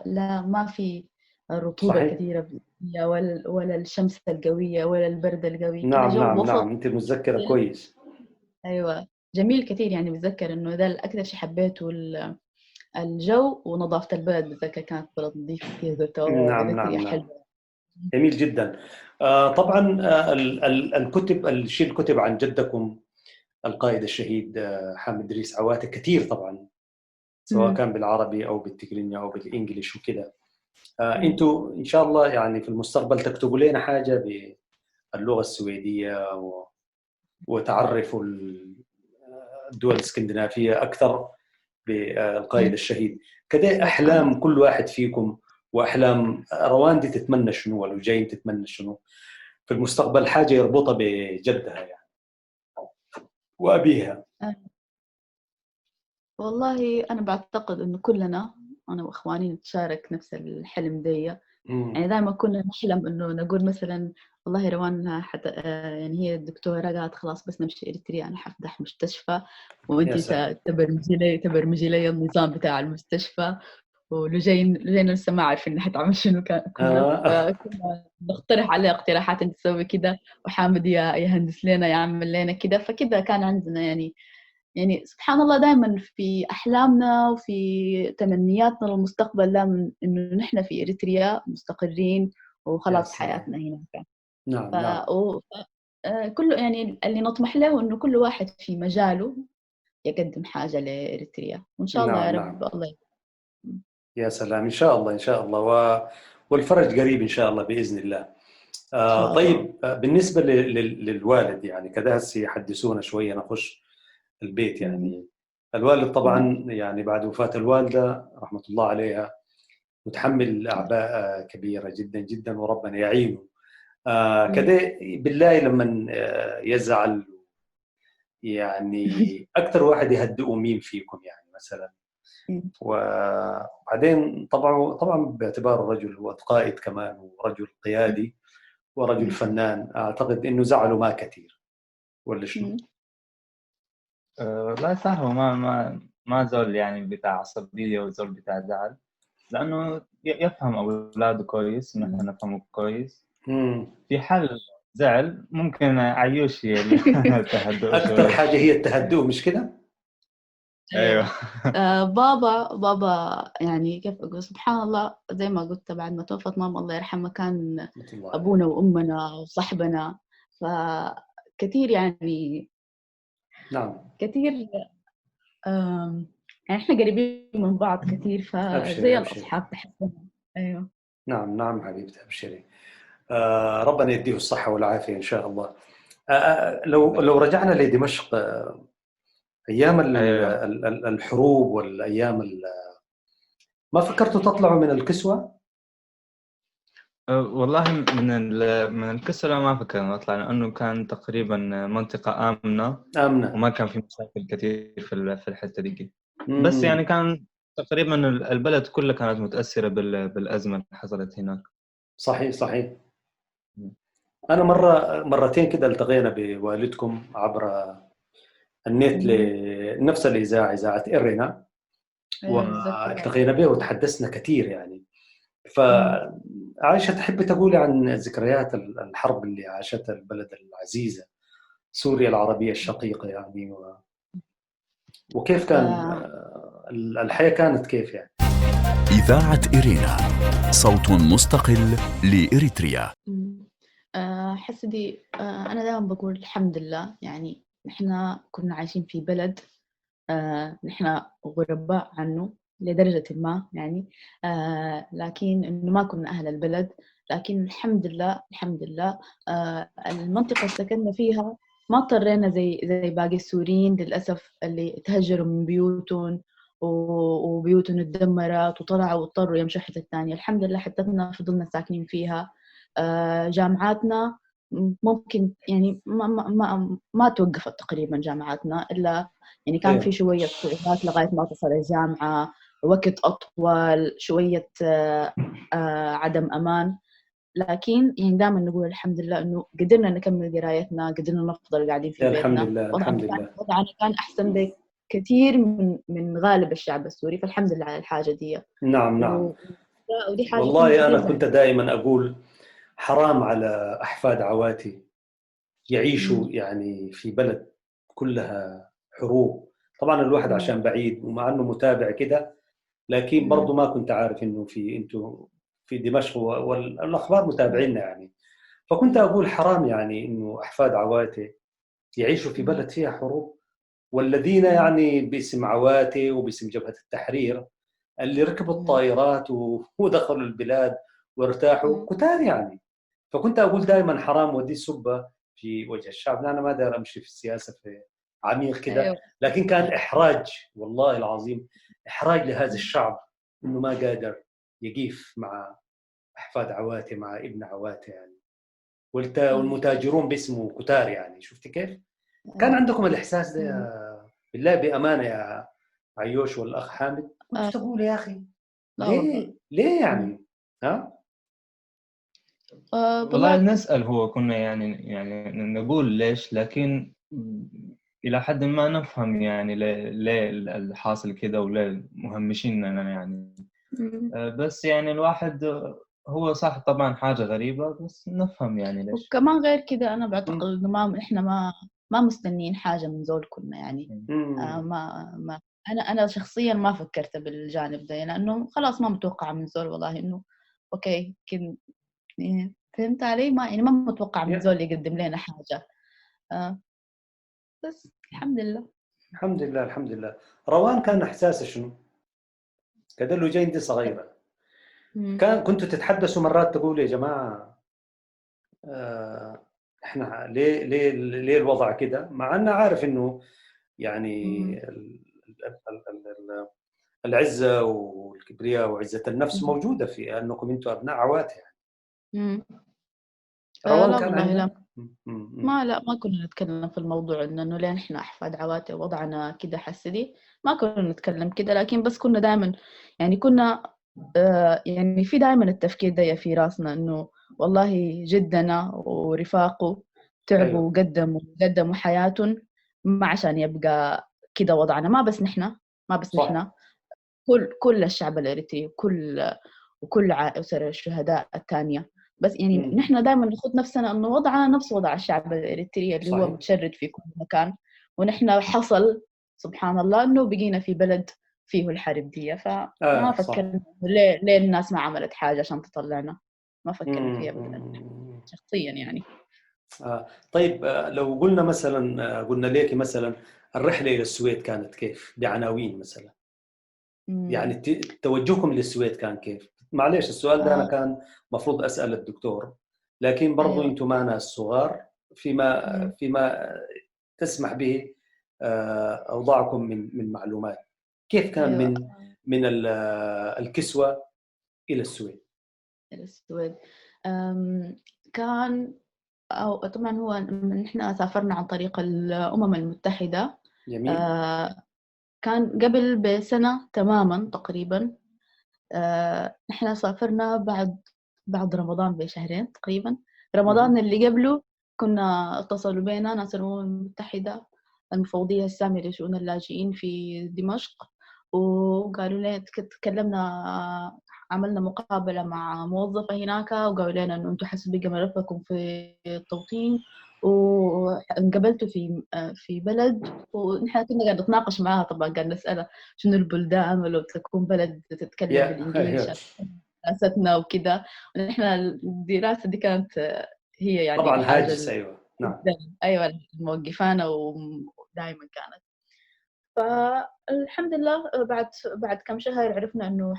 Speaker 5: لا ما في الرطوبة كثيرة ولا الشمس القوية ولا البرد القوي.
Speaker 4: نعم نعم نعم، أنت متذكرة كويس.
Speaker 5: أيوة جميل كثير يعني. بتذكر إنه ده الأكثر شيء حبيته الجو ونظافة البلد. بتذكر كانت بلد نظيفة كثير.
Speaker 4: نعم نعم, نعم. جميل جدا. طبعا الكتب، الشيء الكتب عن جدكم القائد الشهيد حامد إدريس عواتة كثير طبعا، سواء كان بالعربي أو بالتقرينيا أو بالإنجليش وكذا. انتوا ان شاء الله يعني في المستقبل تكتبوا لنا حاجة باللغة السويدية وتعرفوا الدول الاسكندنافية اكثر بالقائد الشهيد. كده احلام كل واحد فيكم واحلام رواندي تتمنى شنو، ولوجين تتمنى شنو في المستقبل، حاجة يربطها بجدها يعني وابيها.
Speaker 5: والله انا بعتقد انه كلنا أنا وإخواني نتشارك نفس الحلم دي. يعني دائما كنا نحلم إنه نقول مثلا والله روان حتى يعني هي الدكتورة قالت خلاص بس نمشي إريتريا، أنا حفتح مستشفى وأنت تبرمجي لي النظام بتاع المستشفى. ولجين لسه ما عارفين حتعمل شنو. كنا نقترح عليها اقتراحات أنت تسوي كده، وحامد يهندس لنا يعمل لنا كده. فكده كان عندنا يعني سبحان الله دائما في أحلامنا وفي تمنياتنا للمستقبل دائما إنه نحن في إريتريا مستقرين وخلاص حياتنا هناك.
Speaker 4: نعم نعم.
Speaker 5: كله يعني اللي نطمح له إنه كل واحد في مجاله يقدم حاجة لإريتريا، وإن شاء الله. نعم يا رب. نعم. الله
Speaker 4: يا سلام، إن شاء الله إن شاء الله، والفرج قريب إن شاء الله بإذن الله. طيب بالنسبة للوالد يعني كذا هسه يحدثونا شوية نخش البيت يعني. الوالد طبعا يعني بعد وفاة الوالدة رحمة الله عليها متحمل أعباء كبيرة جدا جدا، وربنا يعينه. كده بالله لما يزعل يعني أكثر واحد يهدئه مين فيكم يعني مثلا؟ وبعدين طبعا باعتباره رجل هو قائد كمان، ورجل قيادي ورجل فنان، أعتقد إنه زعله ما كثير ولا شنو؟
Speaker 6: لا صح، هو ما زول يعني بتاع عصبية وزول بتاع زعل، لأنه يفهم أولاده كويس ونحن نفهمه كويس. في حال زعل ممكن عيوش هي اللي تهدئه
Speaker 4: اكثر
Speaker 6: شوية.
Speaker 4: حاجة هي التهدؤ، مش كده؟
Speaker 6: ايوه.
Speaker 5: بابا يعني كيف أقول، سبحان الله زي ما قلت بعد ما توفت ماما الله يرحمها كان أبونا وأمنا وصحبنا، فكثير يعني
Speaker 4: نعم
Speaker 5: كثير يعني إحنا قريبين من بعض كثير، فزي الأصحاب تحسنا. أيوه
Speaker 4: نعم نعم حبيبتي أبشري. ربنا يديه الصحة والعافية إن شاء الله. لو رجعنا لدمشق، أيام الحروب والأيام ما فكرتوا تطلعوا من الكسوة؟
Speaker 6: والله من الكسوة ما فكرنا نطلع، لأنه كان تقريبا منطقة آمنة وما كان في مشاكل كثير في الحتة دي. بس يعني كان تقريبا البلد كلها كانت متأثرة بالأزمة اللي حصلت هناك.
Speaker 4: صحيح صحيح. أنا مرتين كده التقينا بوالدكم عبر النت لنفس الإذاعة، إذاعة إرنا، والتقينا به وتحدثنا كثير يعني. فعائشة تحب تقولي عن ذكريات الحرب اللي عاشتها البلد العزيزة سوريا العربية الشقيقة يعني، وكيف كان الحياة كانت كيف يعني؟
Speaker 3: إذاعة إرينا، صوت مستقل لإريتريا.
Speaker 5: حسدي أنا دائما بقول الحمد لله، يعني نحن كنا عايشين في بلد نحن غرباء عنه لدرجة ما يعني، لكن إنه ما كنا أهل البلد، لكن الحمد لله الحمد لله المنطقة اللي سكننا فيها ما اضطرينا زي باقي السوريين للأسف اللي تهجروا من بيوتهم وبيوتهم اتدمرت وطلعوا واضطروا يمشوا حتة ثانية. الحمد لله حتتنا فضلنا ساكنين فيها. جامعاتنا ممكن يعني ما ما ما توقفت تقريبا جامعاتنا، إلا يعني كان في شوية صعوبات لغاية ما تصل الجامعة، وقت أطول، شوية عدم أمان، لكن يعني دائما نقول الحمد لله إنه قدرنا نكمل قرايتنا، قدرنا نفضل قاعدين في بيتنا.
Speaker 4: الحمد لله الحمد لله.
Speaker 5: وضعنا كان أحسن بكثير من غالب الشعب السوري، فالحمد لله على الحاجة دي.
Speaker 4: نعم نعم.
Speaker 5: ودي حاجة
Speaker 4: والله أنا كنت دائما أقول حرام على أحفاد عواتي يعيشوا يعني في بلد كلها حروب. طبعا الواحد عشان بعيد ومع أنه متابع كده، لكن برضو ما كنت عارف إنه في أنتوا في دمشق والأخبار متابعيننا يعني. فكنت أقول حرام يعني إنه أحفاد عواتي يعيشوا في بلد فيها حروب، والذين يعني باسم عواتي وباسم جبهة التحرير اللي ركبوا الطائرات ودخلوا البلاد وارتاحوا كتار يعني. فكنت أقول دائما حرام، ودي سبة في وجه الشعب. أنا ما داير أمشي في السياسة في عميق كده، لكن كان إحراج والله العظيم، إحراج لهذا الشعب إنه ما قادر يقف مع أحفاد عواتي، مع ابن عواتي يعني، والمتاجرون باسمه كتار يعني. شفت كيف؟ كان عندكم الإحساس ده بالله بأمانة يا عيوش والأخ حامد؟ كنت تقول يا أخي ليه يعني؟ ها؟
Speaker 6: والله نسأل، هو كنا يعني نقول ليش، لكن إلى حد ما نفهم يعني ليه الحاصل كده وليه مهمشيننا يعني. بس يعني الواحد هو صح طبعا حاجة غريبة، بس نفهم يعني ليش.
Speaker 5: وكمان غير كده أنا بعتقد إنه ما إحنا ما مستنيين حاجة من زول كنا يعني. ما أنا شخصيا ما فكرت بالجانب ده، لأنه خلاص ما متوقعة من زول والله إنه okay كن، فهمت علي؟ ما يعني ما متوقع من زول يقدم لنا حاجة. بس الحمد لله
Speaker 4: الحمد لله الحمد لله. روان كان إحساسه شنو؟ كده له جاي دي صغيرة، كان كنتوا تتحدثوا مرات تقول يا جماعة احنا ليه ليه ليه الوضع كده، مع أنه عارف إنه يعني العزة والكبرياء وعزة النفس موجودة في أنكم أنتم أبناء عواتي يعني. روان كان
Speaker 5: لا. ما كنا نتكلم في الموضوع إنه ليه نحن أحفاد عواتي ووضعنا كده حسدي، ما كنا نتكلم كده، لكن بس كنا دائما يعني كنا يعني في دائما التفكير ده في راسنا إنه والله جدنا ورفاقه تعبوا وقدموا حياتهم ما عشان يبقى كده وضعنا، ما بس نحن، ما بس نحن، كل الشعب الإريتري وكل أسر الشهداء الثانية بس يعني نحن دائما نخط نفسنا انه وضعنا نفس وضع الشعب الاريتري اللي هو متشرد في كل مكان، ونحن حصل سبحان الله انه بقينا في بلد فيه الحرب دي، فما فكرنا ليه الناس ما عملت حاجة عشان تطلعنا، ما فكرنا فيها ابدا شخصيا يعني.
Speaker 4: طيب لو قلنا مثلا، قلنا ليك مثلا الرحلة الى السويد كانت كيف بعناوين مثلا؟ يعني توجهكم للسويد كان كيف؟ معلش السؤال ده أنا كان مفروض أسأل الدكتور، لكن برضو أنتم ما ناس صغار فيما تسمح به أوضاعكم من معلومات. كيف كان من الكسوة إلى السويد؟
Speaker 5: السويد كان أو طبعا هو نحن سافرنا عن طريق الأمم المتحدة.
Speaker 4: جميل.
Speaker 5: كان قبل بسنة تماما تقريبا. نحن سافرنا بعد رمضان بشهرين تقريبا. رمضان اللي قبله كنا اتصلوا بينا ناس الأمم المتحدة، المفوضية السامية لشؤون اللاجئين في دمشق، وقالوا لنا، تكلمنا، عملنا مقابلة مع موظفة هناك، وقالوا لنا إنه أنتم حسب بقى ملفكم في التوطين وانقبلتوا في بلد. ونحن كنا قاعد نتناقش معاها طبعا، قاعد نسألها شنو البلدان، ولو تكون بلد تتكلم بالإنجليزي دراستنا وكده. ونحن الدراسة دي كانت هي يعني
Speaker 4: طبعا هاجس. أيوة نعم،
Speaker 5: أيوة موقفانا ودائما كانت. فالحمد لله بعد كم شهر عرفنا إنه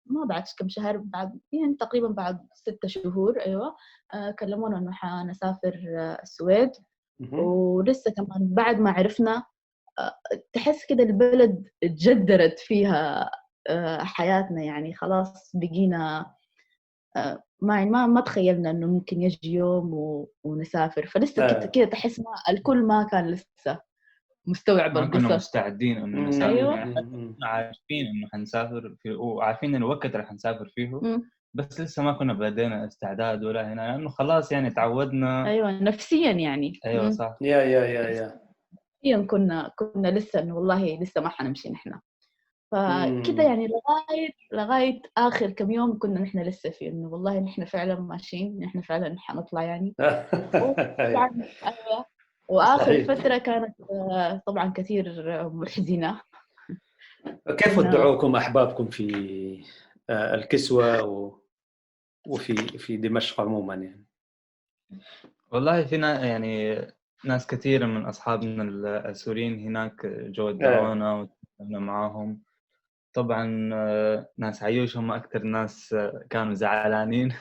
Speaker 5: ما بعد كم شهر، بعد يعني تقريبا بعد 6 شهور أيوة، كلمونا إنه حنسافر السويد. ولسه كمان بعد ما عرفنا تحس كده البلد اتجدرت فيها حياتنا، يعني خلاص بقينا ما تخيلنا إنه ممكن يجي يوم ونسافر. فلسه كده تحس ما الكل ما كان لسه مستوعب القصة،
Speaker 6: ما كنا مستعدين إنه نسافر. أيوة. يعني عارفين إنه حنسافر وعارفين الوقت اللي حنسافر فيه، بس لسه ما كنا بدينا استعداد ولا هنا، لأنه خلاص يعني تعودنا.
Speaker 5: أيوة نفسيا يعني.
Speaker 6: أيوة صح.
Speaker 4: يا يا يا يا
Speaker 5: نفسيا كنا لسه إنه والله لسه ما حنمشي نحن. فكده يعني لغاية آخر كم يوم كنا نحن لسه في إنه والله نحن فعلا ماشيين، نحن فعلا حنطلع يعني. طبعا أيوة. وآخر فترة كانت طبعا كثير محزنة.
Speaker 4: كيف ودعوكم أحبابكم في الكسوة وفي في دمشق عموما يعني؟
Speaker 6: والله فينا يعني ناس كثيرة من أصحابنا السوريين هناك جو ودعونا وتكلمنا معاهم. طبعا ناس عيوش هم أكثر ناس كانوا زعلانين.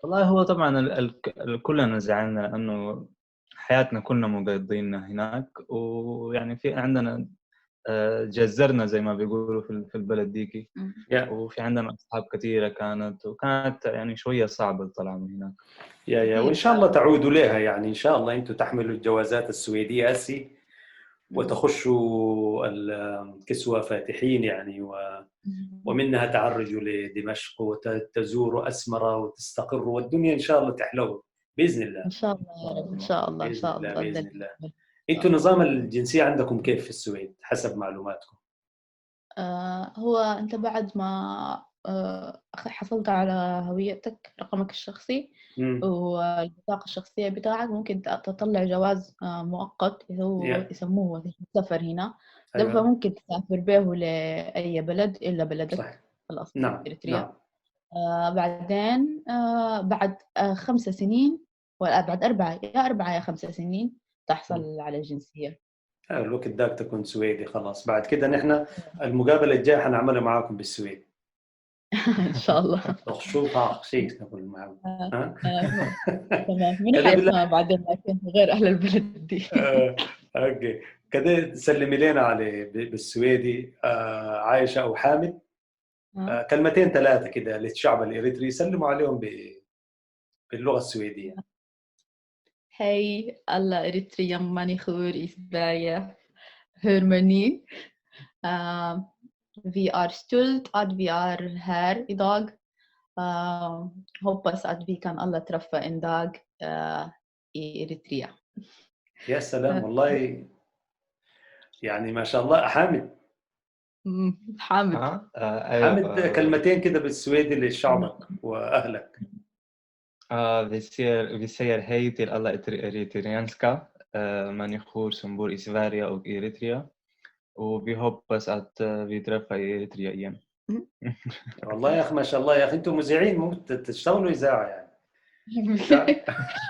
Speaker 6: والله هو طبعا كلنا زعلنا لأنه حياتنا كلنا مقضينا هناك، ويعني في عندنا جزرنا زي ما بيقولوا في البلد ديكي، وفي عندنا أصحاب كثيرة كانت، وكانت يعني شوية صعبة الطلعة من هناك.
Speaker 4: يا وإن شاء الله تعودوا لها يعني، إن شاء الله أنتم تحملوا الجوازات السويدية أسي وتخشوا الكسوة فاتحين يعني، ومنها تعرجوا لدمشق وتزوروا أسمرة وتستقروا، والدنيا إن شاء الله تحلو بإذن الله.
Speaker 5: إن شاء الله إن شاء الله إن شاء الله
Speaker 4: بإذن الله. أنتوا نظام الجنسية عندكم كيف في السويد حسب معلوماتكم؟
Speaker 5: هو أنت بعد ما حصلت على هويتك، رقمك الشخصي والبطاقة الشخصية بتاعك، ممكن تطلع جواز مؤقت اللي هو يسموه سفر هنا. أيوة. فممكن تسافر به لأي بلد إلا بلدك الأصلي. نعم. إريتريا. نعم. بعدين بعد 5 سنين ولا بعد 4 يا 4 يا 5 سنين تحصل على الجنسية.
Speaker 4: الوقت داك تكون سويدي خلاص. بعد كده نحن المقابلة الجاية حنعملها معاكم بالسويد
Speaker 5: إن شاء الله.
Speaker 4: شو شيء نقول معاكم.
Speaker 5: تمام. من حيسمع بعدين غير أهل البلد دي.
Speaker 4: okay كده سلمي لنا على بالسويدي عايشة أو حامد، كلمتين 3 كده للشعب الإريتري سلموا عليهم باللغة السويدية.
Speaker 5: Hej alla Eritrean människor i Sverige. Hur mår ni? Vi är stolt att vi är här idag. Hoppas att vi kan alla träffa en dag i Eritrea.
Speaker 4: يا سلام والله، يعني ما شاء الله حامد.
Speaker 5: حامد.
Speaker 6: أيوة.
Speaker 4: حامد، كلمتين كده بالسويدي لشعبك واهلك.
Speaker 6: Vi säger hej till alla eritreanska människor som bor i Sverige och Eritrea. Och vi hoppas att vi träffar i Eritrea igen.
Speaker 4: والله يا اخي ما شاء الله يا اخي، انتم مذيعين، ممكن تشتغلوا اذاعة يعني،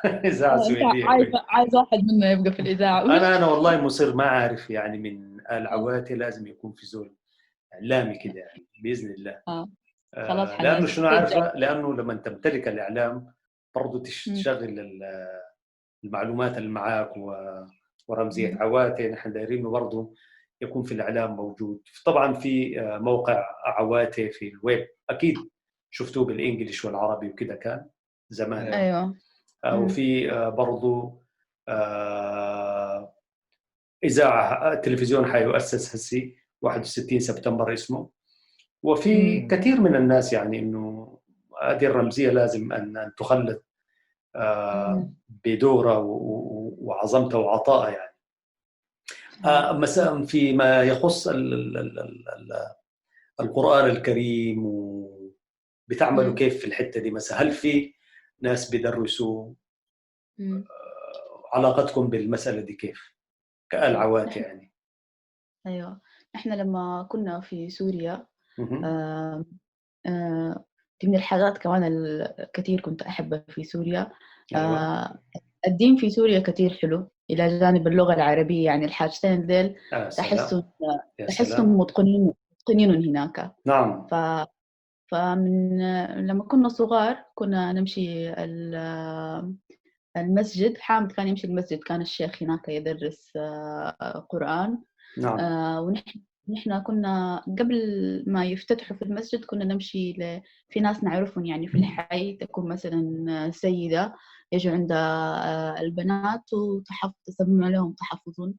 Speaker 4: اذاعة سويديه.
Speaker 5: عايز واحد منا يبقى في الاذاعة.
Speaker 4: انا والله مصر ما عارف يعني، من العواتي لازم يكون في زول اعلامي كده يعني باذن الله.
Speaker 5: خلاص.
Speaker 4: لانه شنو عارفه، لانه لما تمتلك الاعلام برضه تشغل المعلومات اللي معاك ورمزيه عواتي، نحن دايرينه برضه يكون في الاعلام موجود. طبعا في موقع عواتي في الويب، اكيد شفتوه بال English والعربي وكده كان زمان.
Speaker 5: ايوه.
Speaker 4: وفي برضه اذاعة، التلفزيون حيؤسس هسي 61 سبتمبر اسمه. وفي كثير من الناس يعني انه هذه الرمزية لازم ان تخلد بدورها وعظمتها وعطائها يعني. مثلا فيما يخص القرآن الكريم، بتعملوا كيف في الحتة دي مثلا؟ هل في ناس بيدرسوا؟ علاقتكم بالمسألة دي كيف كالعوات يعني؟
Speaker 5: أيوة، إحنا لما كنا في سوريا دي من الحاجات كمان الكثير كنت أحبها في سوريا.
Speaker 4: أيوة.
Speaker 5: الدين في سوريا كثير حلو إلى جانب اللغة العربية، يعني الحاجتين ذيل تحسهم متقنين هناك.
Speaker 4: نعم.
Speaker 5: فمن لما كنا صغار كنا نمشي المسجد، حامد كان يمشي المسجد، كان الشيخ هناك يدرس قرآن.
Speaker 4: نعم.
Speaker 5: ونحن كنا قبل ما يفتتحوا في المسجد كنا نمشي في ناس نعرفهم يعني في الحي، تكون مثلا سيدة يجوا عندها البنات وتسمع لهم تحفظون.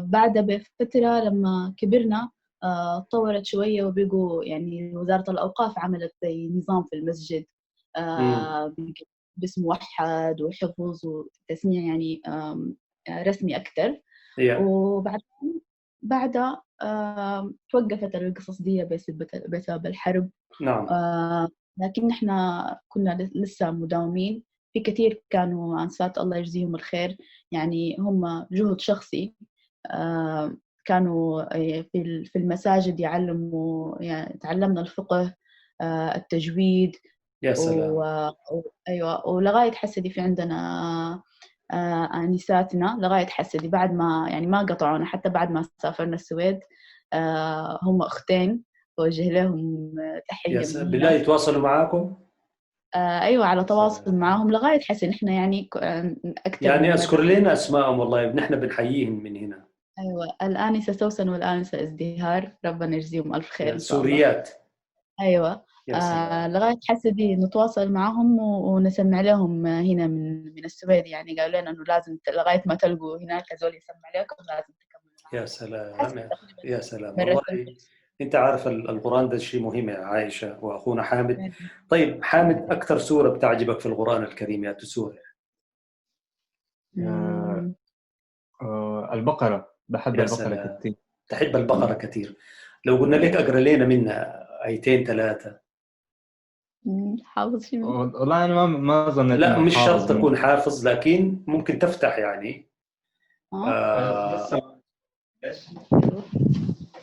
Speaker 5: بعد بفترة لما كبرنا تطورت شوية وبقوا يعني وزارة الأوقاف عملت زي نظام في المسجد باسم موحد وحفظ وتسميع يعني رسمي أكثر. وبعدين بعدها توقفت القصص دي بسبب الحرب.
Speaker 4: نعم.
Speaker 5: لكن نحن كنا لسه مداومين. في كثير كانوا أنسات الله يجزيهم الخير، يعني هم جهد شخصي كانوا في المساجد يعلموا، يعني تعلمنا الفقه، التجويد.
Speaker 4: يا سلام.
Speaker 5: أيوة. ولغاية حسدي في عندنا آنساتنا لغاية حسدي بعد ما يعني ما قطعونا، حتى بعد ما سافرنا السويد هم أختين، وجه لهم تحية.
Speaker 4: بالله يتواصلوا معاكم؟
Speaker 5: أيوة، على تواصل معاهم لغاية حسن. إحنا يعني أكثر
Speaker 4: يعني أذكر لنا أسمائهم، والله نحن بنحييهم من هنا.
Speaker 5: أيوة، الآنسة سوسن والآنسة ازدهار، ربنا يجزيهم ألف خير.
Speaker 4: سوريات.
Speaker 5: أيوة. لغاية حسدي نتواصل معهم ونسمع لهم هنا من السويد، يعني قالوا لنا إنه لازم لغاية ما تلقوا هناك زول يسمع لكم لازم تكملوا معهم.
Speaker 4: يا سلام يا سلام والله. أنت عارف القرآن ده شيء مهم يا عائشة وأخونا حامد. طيب حامد، أكثر سورة بتعجبك في القرآن الكريم يا سورة؟
Speaker 6: البقرة. بحب البقرة كثير.
Speaker 4: تحب البقرة كثير. لو قلنا لك أقرأ لنا منها آيتين ثلاثة.
Speaker 5: حافظ شيء؟
Speaker 6: والله أنا ما ظنيت.
Speaker 4: لا مش شرط تكون حافظ، لكن ممكن تفتح يعني.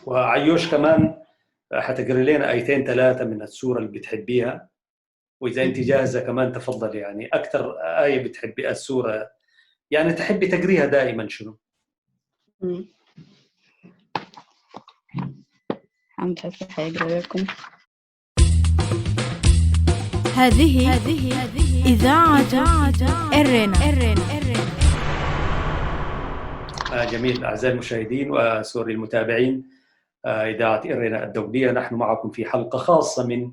Speaker 4: وعيوش كمان حتقري لنا آيتين ثلاثة من السورة اللي بتحبيها، وإذا أنت جاهزة كمان تفضل. يعني أكثر آية بتحبيها السورة، يعني تحبي تقريها دائما شنو؟
Speaker 5: حمد حسن حيقرأ لكم.
Speaker 1: هذه إذاعة إرنا.
Speaker 4: جميل. أعزائي المشاهدين وسوري المتابعين، إذاعة إرنا الدولية، نحن معكم في حلقة خاصة من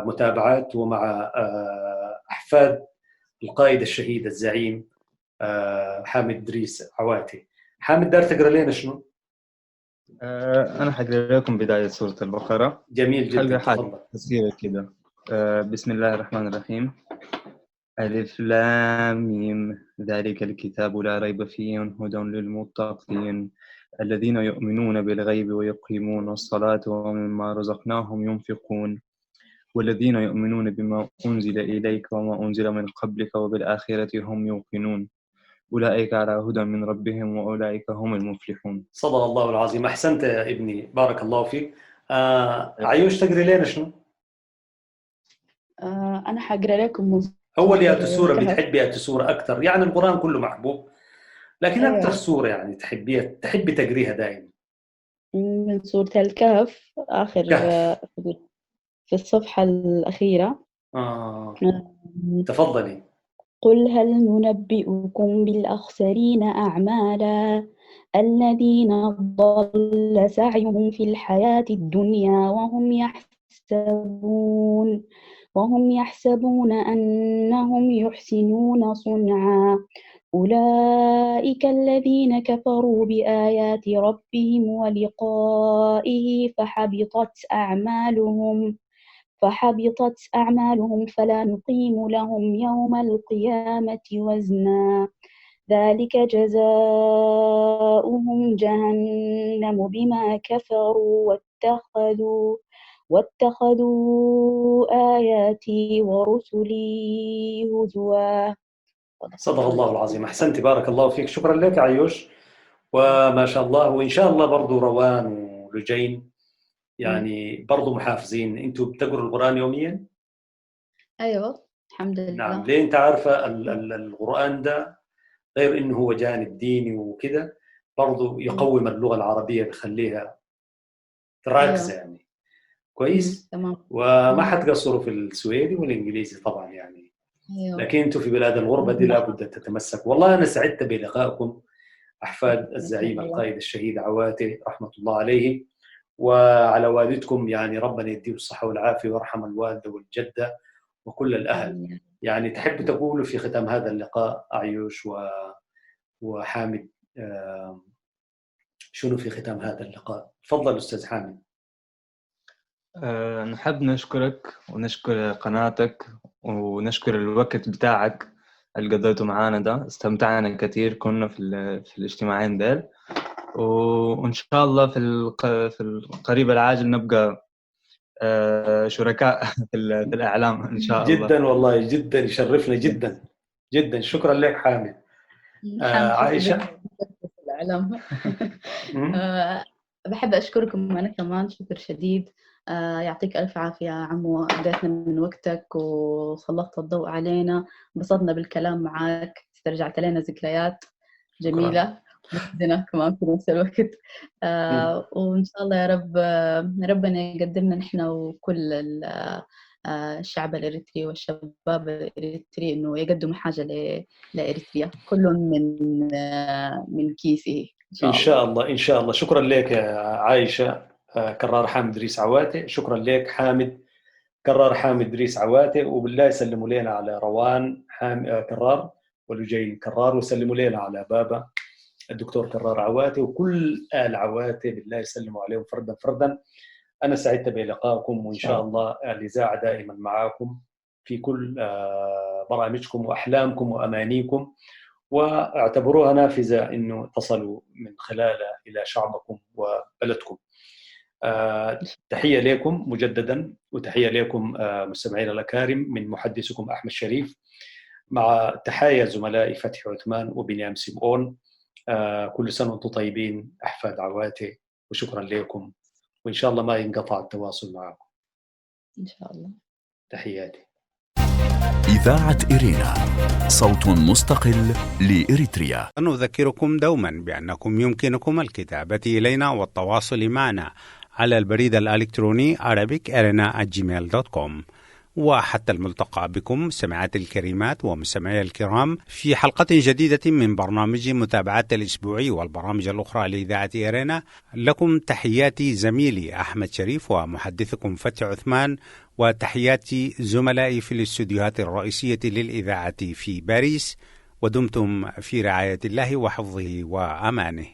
Speaker 4: متابعات ومع أحفاد القائد الشهيد الزعيم حامد إدريس عواتي. حامد، دار تقرأ لنا شنو؟
Speaker 6: أنا حقرأ لكم بداية سورة البقرة.
Speaker 4: جميل جدا.
Speaker 6: حلقة قصيرة كده. بسم الله الرحمن الرحيم. ألف لام ميم ذلك الكتاب لا ريب فيه هدى للمتقين الذين يؤمنون بالغيب ويقيمون الصلاة ومما رزقناهم ينفقون والذين يؤمنون بما أنزل إليك وما أنزل من قبلك وبالآخرة هم يوقنون أولئك على هدى من ربهم وأولئك هم المفلحون.
Speaker 4: صدق الله العظيم. أحسنت يا ابني، بارك الله فيك. عيوش تقري لنا شنو؟
Speaker 5: أنا حقرأ لكم
Speaker 4: أول يا سورة بتحبي يا سورة أكثر؟ يعني القرآن كله محبوب، لكن أكثر سورة يعني تحبيها، تحبي تقريها دائما؟
Speaker 5: من سورة الكهف، آخر في الصفحة الأخيرة.
Speaker 4: تفضلي.
Speaker 5: قل هل ننبئكم بالأخسرين أعمالا الذين ضل سعيهم في الحياة الدنيا وهم يحسبون أنهم يحسنون صنعا أولئك الذين كفروا بآيات ربهم ولقائه فحبطت أعمالهم فلا نقيم لهم يوم القيامة وزنا ذلك جزاؤهم جهنم بما كفروا واتخذوا آياتي ورسلي هزوا.
Speaker 4: صدق الله العظيم. أحسنت، بارك الله فيك. شكرا لك عيوش، وما شاء الله. وإن شاء الله برضو روان ولجين يعني برضو محافظين. أنتوا بتقروا القرآن يوميا؟
Speaker 5: أيوة الحمد لله.
Speaker 4: نعم. ليه؟ أنت عارفة القرآن ده غير إنه هو جانب ديني وكده، برضو يقوم اللغة العربية، بيخليها راكزة. أيوة. يعني كويس.
Speaker 5: تمام.
Speaker 4: وما حتقصروا في السويدي والإنجليزي طبعا يعني. أيوة. لكن أنتوا في بلاد الغربة دي لابد تتمسك. والله أنا سعدت بلقائكم أحفاد الزعيم القائد الشهيد عواتي رحمة الله عليه، وعلى والدكم، يعني ربنا يديه الصحة والعافية ويرحم الوالدة والجدة وكل الأهل. يعني تحب تقولوا في ختام هذا اللقاء عيوش وحامد، شنو في ختام هذا اللقاء؟ تفضل أستاذ حامد.
Speaker 6: نحب نشكرك ونشكر قناتك ونشكر الوقت بتاعك اللي قضيته معانا ده، استمتعنا كثير، كنا في الاجتماعين ديل، وإن شاء الله في القريب العاجل نبقى شركاء في الإعلام إن شاء الله.
Speaker 4: جدا والله جدا يشرفنا جدا جدا. شكرا لك حامد. عائشة.
Speaker 5: الإعلام. بحب أشكركم أنا كمان شكر شديد. يعطيك ألف عافية عمو، أديتنا من وقتك وسلطت الضوء علينا، انبسطنا بالكلام معاك، استرجعت لنا ذكريات جميلة عندنا كمان في نفس الوقت. وإن شاء الله يا رب ربنا يقدرنا نحن وكل الشعب الإريتري والشباب الإريتري إنه يقدموا حاجة لإريتريا، كل من كيسه
Speaker 4: إن شاء الله. إن شاء الله. شكرا لك يا عايشة كرار حامد ريس عواتي، شكرا لك حامد كرار حامد ريس عواتي، وبالله يسلموا لنا على روان كرار ولجين كرار، وسلموا لنا على بابا الدكتور كرار عواتي وكل آل عواتي، بالله يسلموا عليهم فردا فردا. أنا سعدت بلقائكم، وإن شاء الله الإذاعة دائما معاكم في كل برامجكم وأحلامكم وأمانيكم، واعتبروها نافذة إنه تصلوا من خلالها إلى شعبكم وبلدكم. تحية لكم مجددا، وتحية لكم مستمعينا الأكارم من محدثكم أحمد شريف، مع تحايا زملائي فتحي عثمان وبنيام سيمون. كل سنة وأنتم طيبين أحفاد عواتي، وشكرا لكم، وإن شاء الله ما ينقطع التواصل معكم
Speaker 5: إن شاء الله.
Speaker 4: تحياتي.
Speaker 3: إذاعة إرينا، صوت مستقل لإريتريا.
Speaker 2: نذكركم دوما بأنكم يمكنكم الكتابة إلينا والتواصل معنا على البريد الإلكتروني arabicarena@gmail.com. وحتى الملتقى بكم سمعات الكريمات ومستمعي الكرام في حلقة جديدة من برنامج متابعة الأسبوعي والبرامج الأخرى لإذاعة إرينا، لكم تحياتي زميلي أحمد شريف ومحدثكم فتحي عثمان، وتحياتي زملائي في الاستوديوهات الرئيسية للإذاعة في باريس، ودمتم في رعاية الله وحفظه وأمانه.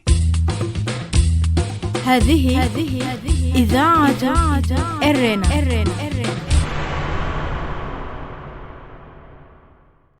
Speaker 1: هذه إذاعة إرينا.